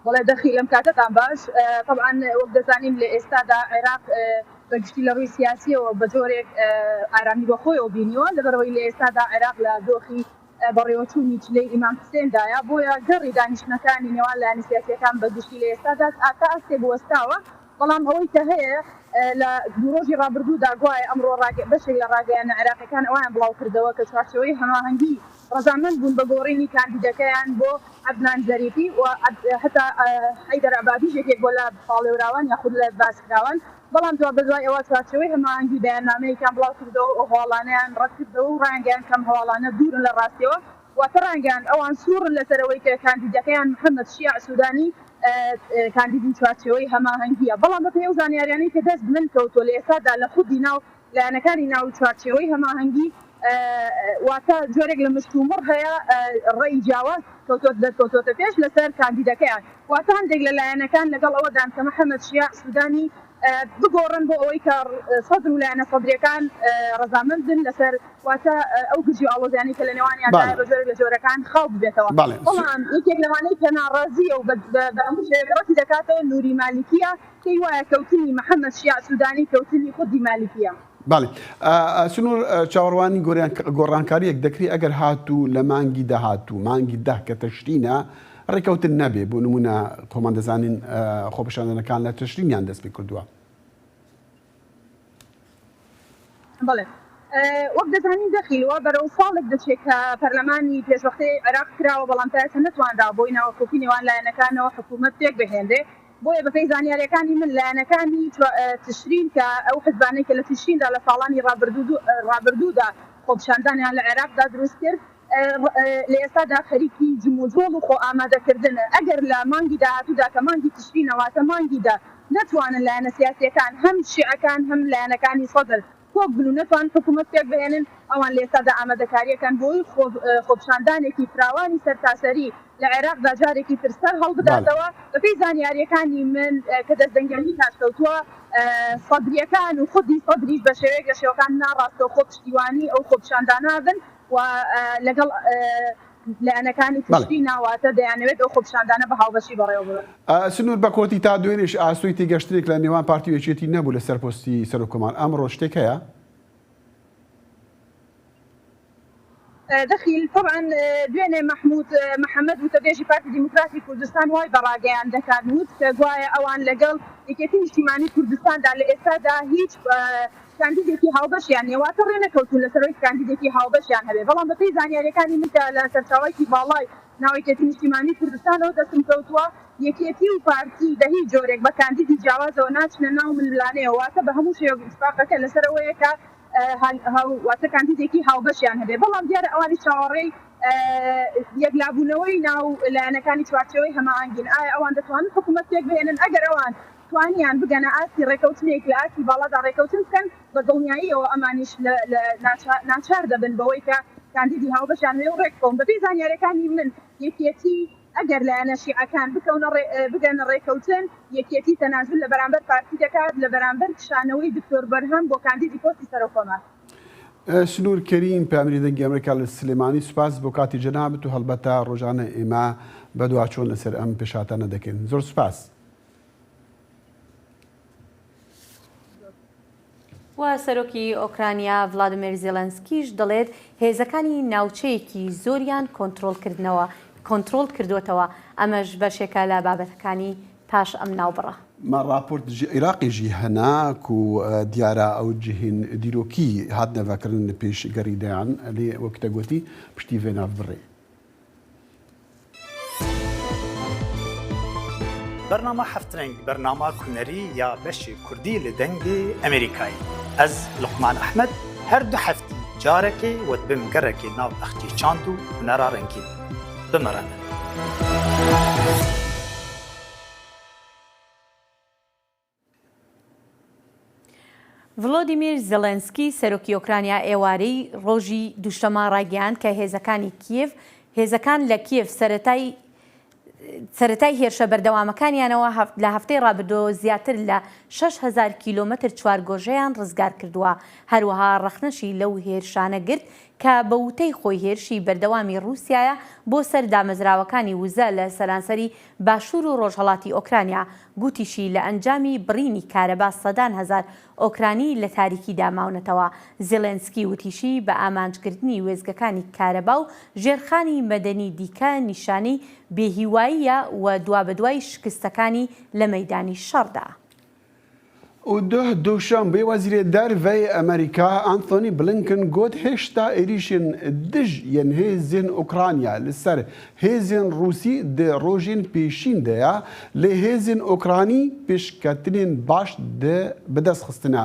Q: بەڵێ دەخیل ئەم کاتەتان باش. تەبعەن وەک دەزانین لە ئێستادا عێراق بە گشتی لە ڕووی سیاسیەوە بە جۆرێک ئارامی بە خۆیەوە بینیوە لەبەرئەوەی لە ئێستادا عێراق لە دۆخی بەڕێوەچوونی چلەی ئیمام حسێندایە بۆیە گەڕی دانیشتنەکانی نێوان لایەنە سیاسیەکان بە گشتی لە ئێستادا تا ئاستێک وەستاوە بەڵام ئەوەی کە هەیە لە دوو ڕۆژی ڕابردوودا گوایە ئەمڕۆ بەشێک لە ڕاگەیاندنە عێراقیەکان ئەوەیان بڵاوکردەوە کە چوارچێوەی هەماهەنگی ڕەزامەند بوون بە گۆڕینی کاندیدەکەیان بۆ عەدنان زەریفی و هەتا حەیدەر عەبادیش یەکێک بووە لە پاڵێوراوان یاخود لە باسکراوان، بەڵام دوابەدوای ئەوە چوارچێوەی هەماهەنگی بەیاننامەیەکیان بڵاوکردەوە و ئەو هەواڵانەیان ڕەتکردەوە و ڕایانگەیاند کە ئەم هەواڵانە دوورن لە ڕاستیەوە، واتە ڕایانگەیاند ئەوان سوورن لەسەر ئەوەی کە کاندیدەکەیان محەمەد شیاع سودانی کاندیدی چوارچێوەی هەماهەنگییە، بەڵام بەپێی ئەو زانیاریانەی کە دەست من کەوتووە لە ئێستادا لە خودی ناو لایەنەکانی ناو چوارچێوەی هەماهەنگی واتە جۆرێک لە مشتومڕ هەیە ڕێی جیاواز کەوتۆت دەرکەوتۆتە پێش لەسەر کاندیدەکەیان واتە هەندێک لە لایەنەکان لەگەڵ ئەوەدان کە محەمەد شیاع سودانی بگۆڕن بۆ ئەوەی کە سەدر و لایەنە سەدریەکان ڕەزامەند بن لەسەر واتە ئەو گرژی و ئاڵۆزیانەی کە لە نێوانیاندایە بە جۆرێک لە جۆرەکان خاو ببێتەوە بەڵام یەکێک لەوانەی کە ناڕازییە و بە هەموو شێوەیەک ڕەتی دەکاتەوە نوری مالیکییە پێی وایە کەوتنی محەمەد شیاع سودانی کەوتنی خودی مالیکییە.
B: بەڵێ سنوور چاوەڕوانی گۆڕانکارییەک دەکرێت ئەگەر هاتوو لە مانگی داهاتوو مانگی دە کە تەشرینە ڕێکەوتن نەبێ بۆ نمونە خۆمان دەزانین خۆپیشاندانەکان لە تشرینیان دەست پێ کردووە.
Q: بەڵێ وەک دەزانین دەخیل وا بەرەو ساڵێک دەچێت کە پەرلەمانی پێشوەختەی عێراق کراوە بەڵام تا ئێستا نەتوانراوە بۆی ناوەکۆکی نێوان لایەنەکانەوە حکوومەت پێک بهێنرێ بۆیە بەپێی زانیارییەکانی من لایەنەکانی تشرین کە ئەو حزبانەی کە لە تشریندا لە ساڵانی ڕابردوودا خۆپیشاندانیان لە عێراقدا دروست کرد لە ئێستادا خەریکی جموجۆڵ و خۆ ئامادەکردنن ئەگەر لە مانگی داهاتوودا کە مانگی تشرینە واتە مانگی دە نەتوانن لایەنە سیاسییەکان هەم شیعەکان هەم لایەنەکانی سەدر. کۆک بن و نەتوانن حکوومەت پێک بهێنن، ئەوان لە ئێستادا ئامادەکارییەکەن بۆی خۆپیشاندانێکی فراوانی سەرتاسەری لە عێراقدا جارێکی تر سەر هەڵبداتەوە. بەپێی زانیارییەکانی من کە دەست دەنگی کاش کەوتووە، سەدرییەکان و خودی سەدریش بە شێوەیەک لە شێوەکان ناڕاستەوخۆ پشتیوانی ئەو خۆپیشاندانە بن و لەگەڵ لایەنەکانی تری نا، واتە دەیانەوێت ئەو خۆپیشاندانە بە هاوبەشی بەڕێوە ببەن.
B: سنوور بە کۆتی تا دوێنێش ئاسۆی تێگەشتنێک لە نێوان پارتی و یەکێتی نەبوو لەسەر پۆستی سەرۆککۆمار، ئەمڕۆ شتێک هەیە؟
Q: دەخیل، تەبعەن دوێنێ مەحمود محەمەد وتەبێژی پارتی دیموکراتی کوردستان وای بە ڕاگەیاندەکان وت کە گوایە ئەوان لەگەڵ یەکێتی نیشتیمانی کوردستاندا لە ئێستادا هیچ کاندیدێکی هاوبەشیان نیە واتە ڕێنەکەوتوون لەسەر ئەوەی کاندیدێکی هاوبەشیان هەبێت بەڵام بەپێی زانیاریەکانی من کە لە سەرچاوەیەکی باڵای ناو یەکێتی نیشتیمانی کوردستانەوە دەستم کەوتووە یەکێتی و پارتی بە هیچ جۆرێک بە کاندیدی جیاوازەوە ناچنە ناو ململانێیەوە واتە بە هەموو شێوەک ئیتفاقەکە لەسەر ئەوەیە کە واتە کاندیدێکی هاوبەشیان هەبێت بەڵام دیارە ئەوانیش چاوەڕێی یەکلابوونەوەی ناو لایەنەکانی چوارچێوەی هەماهەنگین ئایا ئەوان دەتوانن حکوومەت پێکبهێنن ئەگەر ئەوان توانیان بگەنە ئاستی ڕێکەوتنێک لە ئاستی باڵادا ڕێکەوتن بکەن، بە دڵنیاییەوە ئەمانیش ناچار دەبن بەوەی کە کاندیدی هاوبەشیان هەیە و ڕێکبکەون. بەپێی زانیارییەکانی من، یەکێتی ئەگەر لایەنە شیعەکان بکەونە بگەنە ڕێکەوتن، یەکێتی تەنازول لە بەرامبەر پارتی دەکات لە بەرامبەر کشانەوەی دکتۆر بەرهەم بۆ کاندیدی پۆستی سەرۆککۆمار.
B: سنوور کەریم، پەیامنێری دەنگی ئەمریکا لە سلێمانی، سوپاس بۆ کاتی جەنابت و هەڵبەتە ڕۆژانە ئێمە بەدواچوون لەسەر ئەم پێشهاتانە دەکەین. زۆر سوپاس.
A: و سەرۆکی ئۆکرانیا ڤلادیمێر زێلێنسکیش دەڵێت هێزەکانی ناوچەیەکی زۆریان کۆنترۆڵکردنەوە کۆنترۆڵ کردووەتەوە، ئەمەش بەشێکە لە بابەتەکانی پاش ئەم ناوبڕە.
B: ما ڕاپۆرت ژ عیراقی ژی هەنە کو دیارە ئەو جهین دیرۆکی هاتنە ڤەکرن پێش گەریدەیان لێ وەک تە گۆتی پشتی ڤێ ناڤبڕێ.
I: بەرنامە هەفترەنگ بەرنامە هونەری یا بەشی کوردی لە دەنگی ئەمریکایی ئەز لوقمان ئەحمەد هەر دو هەفتی جارەکێ وە دبم گەرەکێ ناو بەخچی چاند و هونەرا رەنگین بمەرەنە.
A: ڤلۆدیمیر زێڵێنسکی، سەرۆکی ئۆکرانیا ئێوارەی ڕۆژی دووشەممە ڕایگەیاند کە هێزەکانی کیێڤ هێزەکان لە کیێڤ سەرەتای سەرەتای هێرشە بەردەوامەکانیانەوە لە هەفتەی ڕابردووەوە زیاتر لە 6000 کیلۆمەتر چوارگۆشەیان ڕزگار کردووە. هەروەها ڕەخنەشی لەو هێرشانە گرت کە بە وتەی خۆی هێرشی بەردەوامی ڕووسیایە بۆ سەر دامەزراوەکانی وزە لە سەرانسەری باشوور و ڕۆژهەڵاتی ئۆکرانیا، گوتیشی لە ئەنجامی بڕینی کارەبا سەدان هەزار ئۆکرانی لە تاریکیدا ماونەتەوە. زیڵێنسکی وتیشی بە ئامانجکردنی وێستگەکانی کارەبا و ژێرخانی مەدەنی دیکە نیشانەی بێهیواییە و دوابەدوای شکستەکانی لە مەیدانی شەڕدا.
B: و دوه دووشەنبێ وەزیرێ دەرڤەی ئەمریکا ئانتۆنی بلینکن گوت هێشتا ئێریشên دژ yên hêzên Ukrayna li ser hêzên Rûsî di rojên pêşîn de ye lê hêzên Ukranî pêşketinên baş di bi dest xistine.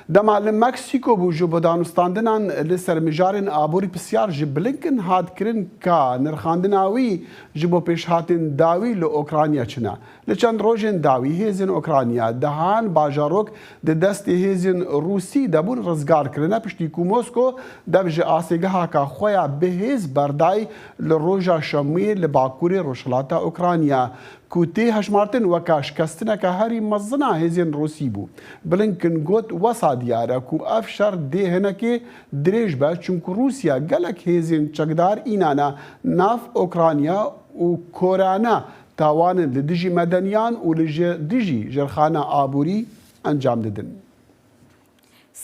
B: Dema li Meksîko bû ji bo danûstandinan li ser mijarên aborî pisyar ji Blinken hat kirin ka nirxandina wî ji bo pêşhatên dawî li Ukrayna çi ne. Li çend rojên dawî hêzên Ukrayna dehan bajarok di destê hêzên Rûsî de bûn rizgar kirine piştî ku Mosko dev ji asêgehaka xwe ya bihêz berday li roja şemûyê li bakurê rojhilata Ukrayna ku tê hejmartin weka şikestineke herî mezin a hêzên Rûsî bû. Blinken got wesa diyar e ku ev şer dê hinekê dirêj be çimku Rûsya gelek hêzên çekdar înane nav Ukrayna û korane Tawanên li dijî medeniyan û li dijî jêrxana aborî encam didin.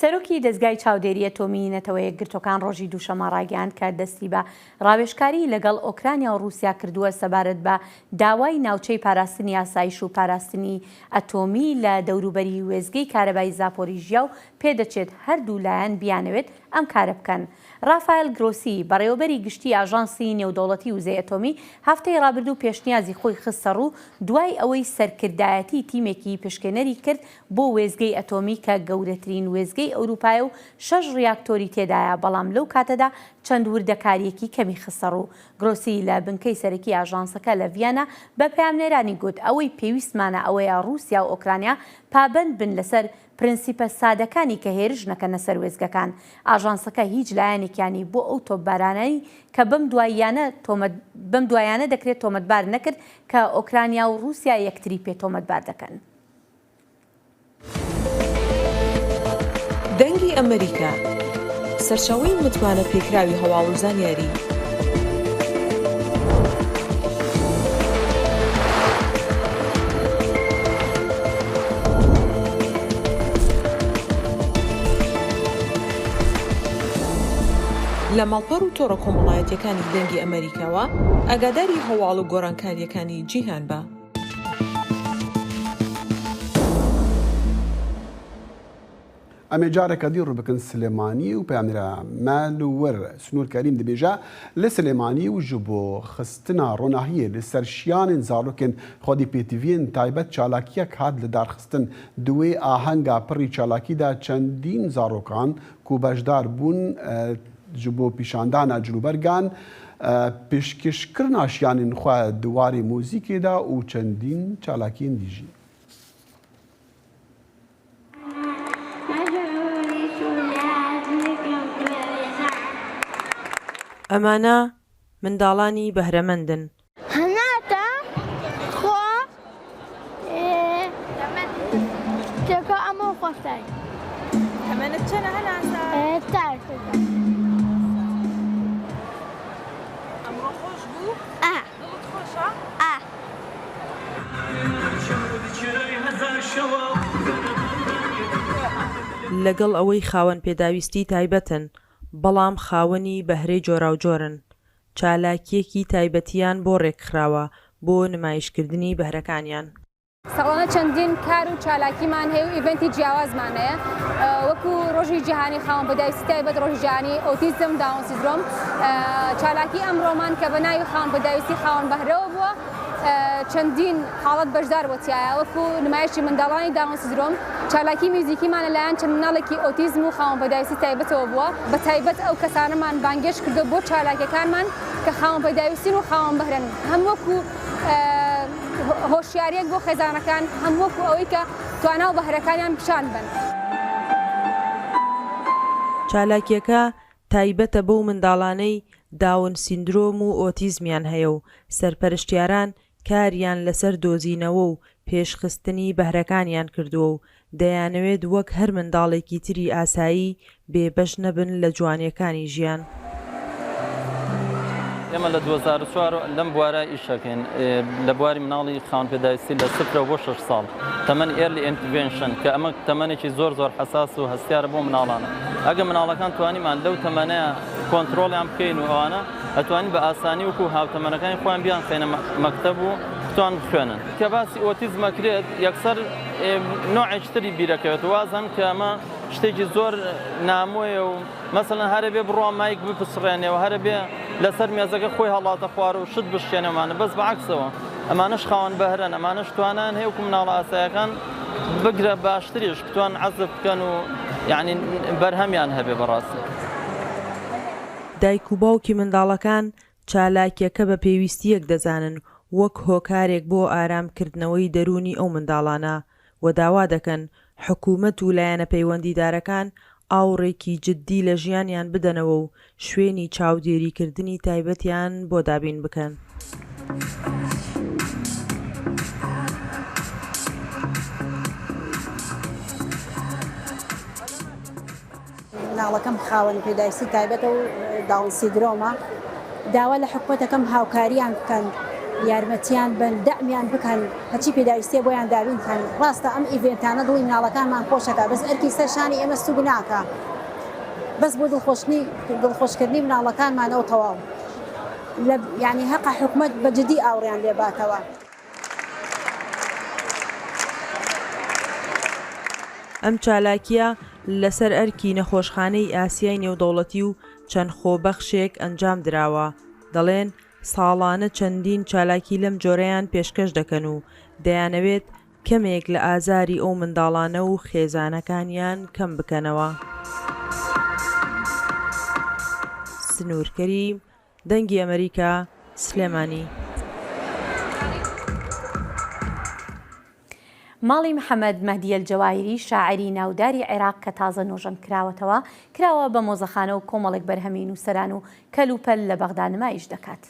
A: سەرۆکی دەزگای چاودێری ئەتۆمیی نەتەوە یەکگرتووەکان ڕۆژی دووشەممە ڕایگەیاند کە دەستی بە ڕاوێژکاری لەگەڵ ئۆکرانیا و ڕووسیا کردووە سەبارەت بە داوای ناوچەی پاراستنی ئاسایش و پاراستنی ئەتۆمی لە دەوروبەری وێستگەی کارەبای زاپۆریژیا و پێدەچێت هەردوو لایەن بیانەوێت ئەم کارە بکەن. ڕافایل گرۆسی، بەڕێوەبەری گشتیی ئاژانسی نێودەوڵەتی وزەی ئەتۆمی، هەفتەی ڕابردوو پێشنیازی خۆی خستەڕوو دوای ئەوەی سەرکردایەتی تیمێکی پشکێنەری کرد بۆ وێستگەی ئەتۆمی کە گەورەترین وێستگەی ئەوروپایە و شەش ڕیاکتۆری تێدایە، بەڵام لەو کاتەدا چەند وردەکارییەکی کەمی خستەڕوو. گرۆسی لە بنکەی سەرەکی ئاژانسەکە لە ڤیەنا بە پەیامنێرانی گوت، ئەوەی پێویستمانە ئەوەیە ڕووسیا و ئۆکرانیا پابەند بن لەسەر پرنسیپە سادەکانی کە هێرش نەکەنە سەر وێستگەکان. ئاژانسەکە هیچ لایەنێکیانی بۆ ئەو تۆپبارانەی کە بەم دواییانە تۆمەت بەم دوایانە دەکرێت تۆمەتبار نەکرد کە ئۆکرانیا و ڕووسیا یەکتری پێ تۆمەتبار دەکەن.
R: دەنگی ئەمەریکا، سەرچاوەی متمانە پێکراوی هەواڵ و زانیاری. لە ماڵپەڕ و تۆڕە کۆمەڵایەتیەکانی دەنگی ئەمەریکاوە ئاگاداری هەواڵ و گۆڕانکاریەکانی جیهان بە.
B: Em ê careke dî rû bikin Silêmaniyê û peyamnêra me li wir Sinûr Kerîm dibêje, Li Silêmaniyê û ji bo xistina ronahiyê li ser şiyanên zarokên xwedî pêtiviyên taybet çalakiyek hat lidarxistin. Di wê ahenga pirrî çalakî de çendîn zarokan ku beşdar bûn ji bo pîşandana cilûbergan, pêşkêşkirina şiyanên xwe di warê muzîkê de û çendîn çalakiyên dî jî.
R: ئەمانە منداڵانی بەهرەمەندن.
S: هەناتە خۆ تێکە ئەمە خۆشتای.
T: تەمەنت چەنە هەناسە؟ ئەمڕۆ خۆش بوو؟
S: ئا.
T: دڵت خۆشە؟
S: ئا.
R: لەگەڵ ئەوەی خاوەن پێداویستی تایبەتن، بەڵام خاوەنی بەهرەی جۆراوجۆرن، چالاکییەکی تایبەتیان بۆ رێکخراوە بۆ نمایشکردنی بەهرەکانیان.
U: ساڵانە چەندین کار و چالاکیمان هەیە و event ی جیاوازمان هەیە وەکو ڕۆژی جیهانی خاوەن پێداویستی تایبەت ڕۆژی جیهانی ئۆتیزم داون سیندرۆم چالاکی ئەمڕۆمان کە بە ناوی خاوەن پێداویستی خاوەن بەهرەوە بووە چەندین حاڵەت بەشدار بۆ تایە وەکو نمایشی منداڵانی داون سیندرۆم چالاکی میوزیکیمان لەلایەن چەند مناڵێکی ئۆتیزم و خاوەن پێداویستی تایبەتەوە بووە بە تایبەت ئەو کەسانەمان بانگێشت کردو بۆ چالاکیەکانمان کە خاوەن پێداویستین و خاوەن بەهرەن هەم وەکو هۆشیارییەک بۆ خێزانەکان هەم وەکو ئەوەی کە توانا و بەهرەکانیان پیشان بەن.
R: چالاکییەکە تایبەتە بەو منداڵانەی داون سیندرۆم و ئۆتیزمیان هەیە و سەرپەرشتیاران کاریان لەسەر دۆزینەوە و پێشخستنی بەهرەکانیان کردووە و دەیانەوێت وەک هەر منداڵێکی تری ئاسایی بێبەش نەبن لە جوانیەکانی ژیان.
V: ئێمە لە 2004 لەم بوارە ئیش ئەکەین لە بواری مناڵی خاوەن پێداویستی لە سفرەوە بۆ شەش ساڵ تەمەن early intervention کە ئەمە تەمەنێکی زۆر زۆر حەساس و هەستیارە بۆ مناڵانە ئەگە مناڵەکان توانیمان لەو تەمەنەیە کۆنترۆڵیان بکەین و ئەوانە ئەتوانین بە ئاسانی وەکو هاوتەمەنەکانی خۆیان بیانخەینە مەکتەب و بتوان بخوێنن. کە باسی ئۆتیزم ئەکرێت یەکسەر نۆعێکی تری بیرەکەوێت وازن کە ئەمە شتێکی زۆر نامۆیە و مەسەلەن هەرە بێ بڕوا مایک بپچڕێنێ و هەرە بێ لەسەر مێزەکە خۆی هەڵاتە خوار و شت بشکێنەمانە بەس بەعکسەوە ئەمانەش خاوەن بەهرەن ئەمانەش توانایان هەیە وەکو مناڵە ئاسایەکان بگرە باشتریش بتوان عەزف بکەن و یعنی بەرهەمیان هەبێ بەڕاستی.
R: دایک و باوکی منداڵەکان چالاکیەکە بە پێویستییەک دەزانن وەک هۆکارێک بۆ ئارامکردنەوەی دەروونی ئەو منداڵانە و داوا دەکەن حکومەت و لایەنە پەیوەندیدارەکان ئاوڕێکی جددی لە ژیانیان بدەنەوە و شوێنی چاودێریکردنی تایبەتیان بۆ دابین بکەن.
W: مناڵەکەم خاوەن پێداویستی تایبەتە و داون سیدرۆمە داوا لە حکومەتەکەم هاوکاریان بکەن یارمەتیان بن دەعمیان بکەن هەچی پێداویستیە بۆیان دابین بکەن ڕاستە ئەم event انە دڵی مناڵەکانمان خۆشەکە بەس ئەرکی سەر شانی ئێمە سوک ناکە بەس بۆ دڵخۆشنی دڵخۆشکردنی مناڵەکانمانەوە تەواو لە یعنی هەقە حکومەت بە جدی ئاوڕیان لێ باتەوە.
R: ئەم چالاکییە لەسەر ئەرکی نەخۆشخانەی ئاسیای نێودەوڵەتی و چەند خۆبەخشێک ئەنجام دراوە، دەڵێن ساڵانە چەندین چالاکی لەم جۆرەیان پێشکەش دەکەن و دەیانەوێت کەمێک لە ئازاری ئەو منداڵانە و خێزانەکانیان کەم بکەنەوە. سنوور کەریم، دەنگی ئەمەریکا، سلێمانی.
A: ماڵی محەمەد مەهدی ئەلجەواهیری شاعیری ناوداری عێراق کە تازە نۆژەن کراوەتەوە، کراوە بە مۆزەخانە و کۆمەڵێک بەرهەمی نووسەران و کەلوپەل لە بەغدا نمایش دەکات.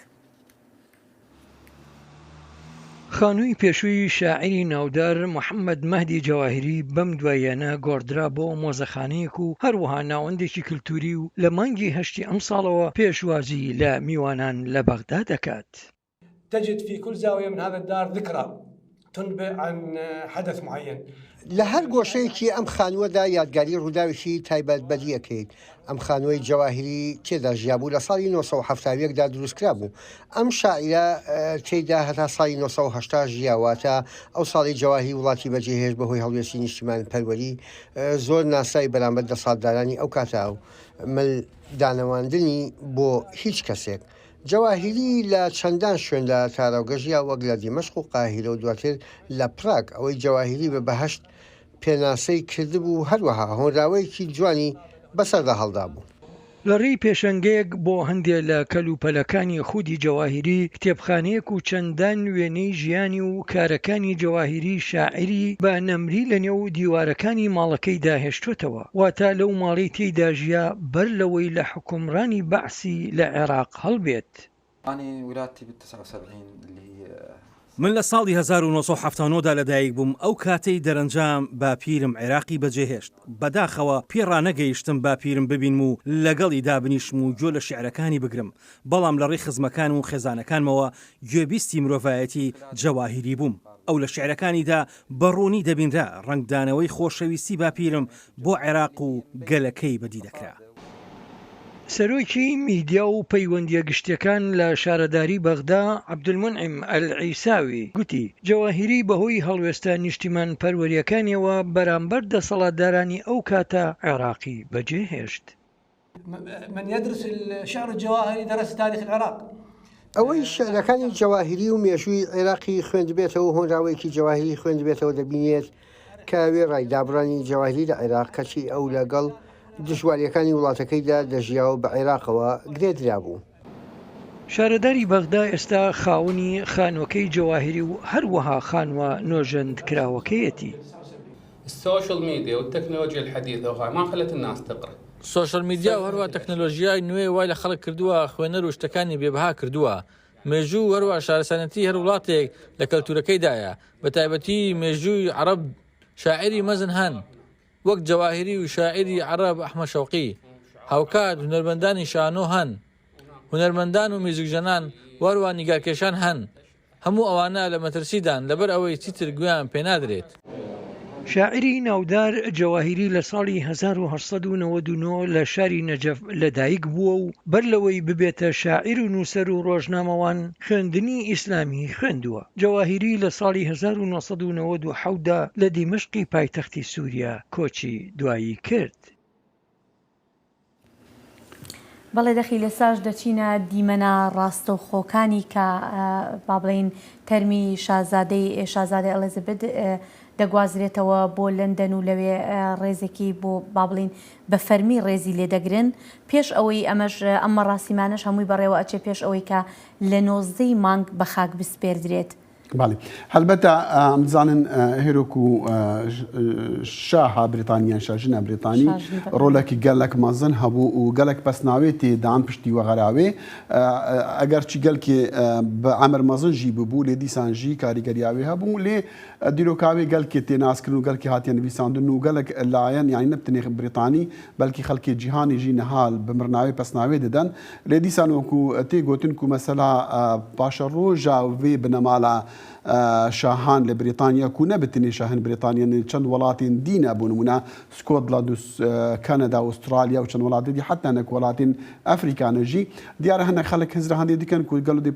F: خانووی پێشووی شاعیری ناودار محەمەد مەهدی جەواهیری بەم دواییانە گۆڕدرا بۆ مۆزەخانەیەک و هەروەها ناوەندێکی کلتوری و لە مانگی هەشتی ئەمساڵەوە پێشوازی لە میوانان لە بەغدا دەکات.
G: تجد في كل زاوية من هذا الدار ذكرى تنبئ عن حدث معين.
H: لە هەر گۆشەیەکی ئەم خانووەدا یادگاری ڕووداوێکی تایبەت بەدی ئەکەیت. ئەم خانووەی جەواهیری تێدا ژیابوو لە ساڵی 971 دا دروستکرابوو. ئەم شاعیرە تێیدا هەتا ساڵی 980 ژیا، واتە ئەو ساڵەی جەواهیری وڵاتی بەجێهێشت بەهۆی هەڵوێستی نیشتیمانپەروەری زۆر ناسراوی بەرامبەر دەسەڵاتدارانی ئەو کاتە و مل دانەواندنی بۆ هیچ کەسێک. جەواهیری لە چەندان شوێن لە تاراوگە ژیا وەک لە دیمەشق و قاهیرە و دواتر لە پراگ، ئەوەی جەواهیری بە بەهەشت پێناسەی کردبوو، هەروەها هۆنراوەیەکی جوانی بەسەردا هەڵدابوو.
F: لە ڕێی پێشەنگەیەک بۆ هەندێ لە کەلوپەلەکانی خودی جەواهیری، کتێبخانەیەک و چەندان وێنەی ژیانی و کارەکانی جەواهیری شاعیری بە نەمری لە نێو دیوارەکانی ماڵەکەیدا هێشتۆتەوە، واتە لەو ماڵەی تێیدا ژیا بەر لەوەی لە حوکمڕانی بەعسی لە عێراق هەڵبێت.
X: من لە ساڵی 1979 دا لەدایک بووم، ئەو کاتەی دەرەنجام باپیرم عێراقی بەجێهێشت، بەداخەوە پێ ڕانەگەیشتم باپیرم ببینم و لەگەڵی دابنیشم و گوێ لە شیعرەکانی بگرم، بەڵام لە ڕێی خزمەکانم و خێزانەکانمەوە گوێبیستی مرۆڤایەتی جەواهیری بووم. ئەو لە شیعرەکانیدا بە ڕوونی دەبینرا ڕەنگدانەوەی خۆشەویستی باپیرم بۆ عێراق و گەلەکەی بەدی دەکرا.
F: سەرۆکی میدیا و پەیوەندییە گشتییەکان لە شارەداری بەغدا، عەبدولمونعیم ئەلعیساوی، گوتی، جەواهیری بەهۆی هەڵوێستە نیشتیمانپەروەرییەکانیەوە بەرامبەر دەسەڵاتدارانی ئەو کاتە عێراقی بەجێهێشت.
G: من يدرس الشعر الجواهري درس تاريخ العراق.
H: ئەوەی شیعرەکانی جەواهیری و مێژووی عێراقی خوێندبێتەوە و هۆنراوەیەکی جەواهیری خوێندبێتەوە دەبینێت کە وێڕای دابڕانی جەواهیری لە عێراق کەچی ئەو لەگەڵ دژوارییەکانی وڵاتەکەیدا دەژیا و بە عێراقەوە گرێدرابوو.
F: شارەداری بەغدا ئێستا خاوەنی خانووەکەی جەواهیری و هەروەها خانووە نۆژەندکراوەکەیەتی.
Y: السوشيال ميديا والتكنولوجيا الحديثة وهاي ما خلت الناس تقرأ.
Z: سۆشیال میدیا و هەروەها تەکنەلۆژیای نوێ وای لە خەڵک کردووە خوێنەر و شتەکانی بێ بەها کردووە. مێژوو و هەروەها شارستانیەتی هەر وڵاتێک لە کەلتوورەکەیدایە، بە تایبەتی مێژووی عەڕەب شاعیری مەزن هەن وەک جەواهیری و شاعیری عەڕەب ئەحمەد شەوقی. هاوکات هونەرمەندانی شانۆ هەن، هونەرمەندان و میوزیکژەنان و هەروەها نیگارکێشان هەن. هەموو ئەوانە لە مەترسیدان لەبەر ئەوەی چیتر گوێیان پێنادرێت.
F: شاعیری ناودار جەواهیری لە ساڵی 1899 لە شاری نەجەف لەدایک بووە و بەر لەوەی ببێتە شاعیر و نووسەر و ڕۆژنامەوان خوێندنی ئیسلامی خوێندووە. جەواهیری لە ساڵی 1997 دا لە دیمەشقی پایتەختی سووریا کۆچی دوایی کرد.
A: بەڵێ دەخیل ئێستاش دەچینە دیمەنە ڕاستەوخۆکانی کە با بڵێین تەرمی شازادەی شازادە ئەلیزابێت دەگوازرێتەوە بۆ لەندەن و لەوێ ڕێزێکی بۆ با بڵێین بە فەرمی ڕێزی لێ دەگرن پێش ئەوەی ئەمەش ئەم مەڕاسیمانەش هەمووی بەڕێوە ئەچێ پێش ئەوەی کە لە نۆزدەی مانگ بە خاک بسپێردرێت.
B: بەڵێ هەلبەتە ئەم دزانن هێرۆک و شاها بریتانی یان شاژنە بریتانی ڕۆلەکی گەلک مەزن هەبوو و گەلک پەسناوێ تێدان پشتی وەغەراوێ ئەگەرچی گەلکێ بە ئەمر مەزن ژی ببوو لێ دیسان ژی کاریگەریاوێ هەبوو لێ دیرۆکاوێ گەلکێ تێناسکردن و گەلکی هاتیە نویساندن و گەلک لایەن یانی نەبتنێ بریتانی بەلکی خەلکێ جیهانی ژی نهال بمرناوێ پەسناوێ ددەن لێ دیسان وەکو تێ گۆتن کو مەسەلا پاشەڕۆژا ڤێ بنەمالا شاهان لە بریتانیا کو نە بتنێ شاهن بریتانیا نێ چەند وەڵاتێن دینە بۆ نمونە سکۆتلەند و کەنەدا و ئوسترالیا و چەند وەڵاتێ دی حەتا نەک وەڵاتێن ئەفریکانە ژی دیارە هەنە خەلک هزرە هەندێ دکەن کو گەلو دێ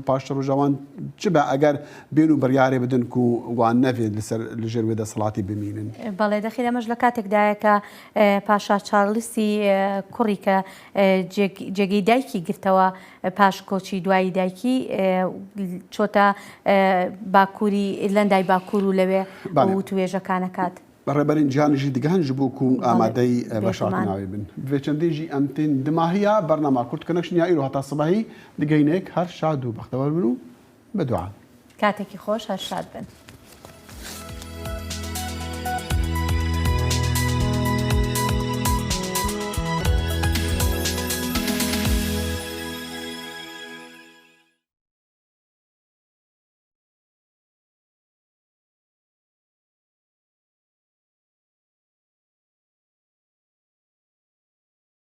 B: پاشەڕۆژا وان چ بە ئەگەر بێن و بڕیارێ بدەن کو وان نەڤێ لەسەر لەژێر وێ دەسەڵاتی بمینن.
A: بەڵێ دەخیل ئەمەش لە کاتێکدایە کە پاشا چارلسی کوڕی کە جێگەی دایکی گرتەوە پاش کۆچی دوایی دایکی چۆتە باکووری ئیرلەندای باکوور و لەوێ وتوێژەکان ئەکات.
B: ڕێبەرین جیهانی ژی دگهن ژ بۆ کو ئامادەی ڤەشارتناوێ بن. ڤێ چەندێ ژی ئەم تێن دماهیا بەرناما کورد کەنەکشن یا ئیرۆ هەتا سبەهی دگهینێک هەر شاد و بەختەوەر بن و بە دوعا.
A: کاتێکی خۆش هەر شاد بن.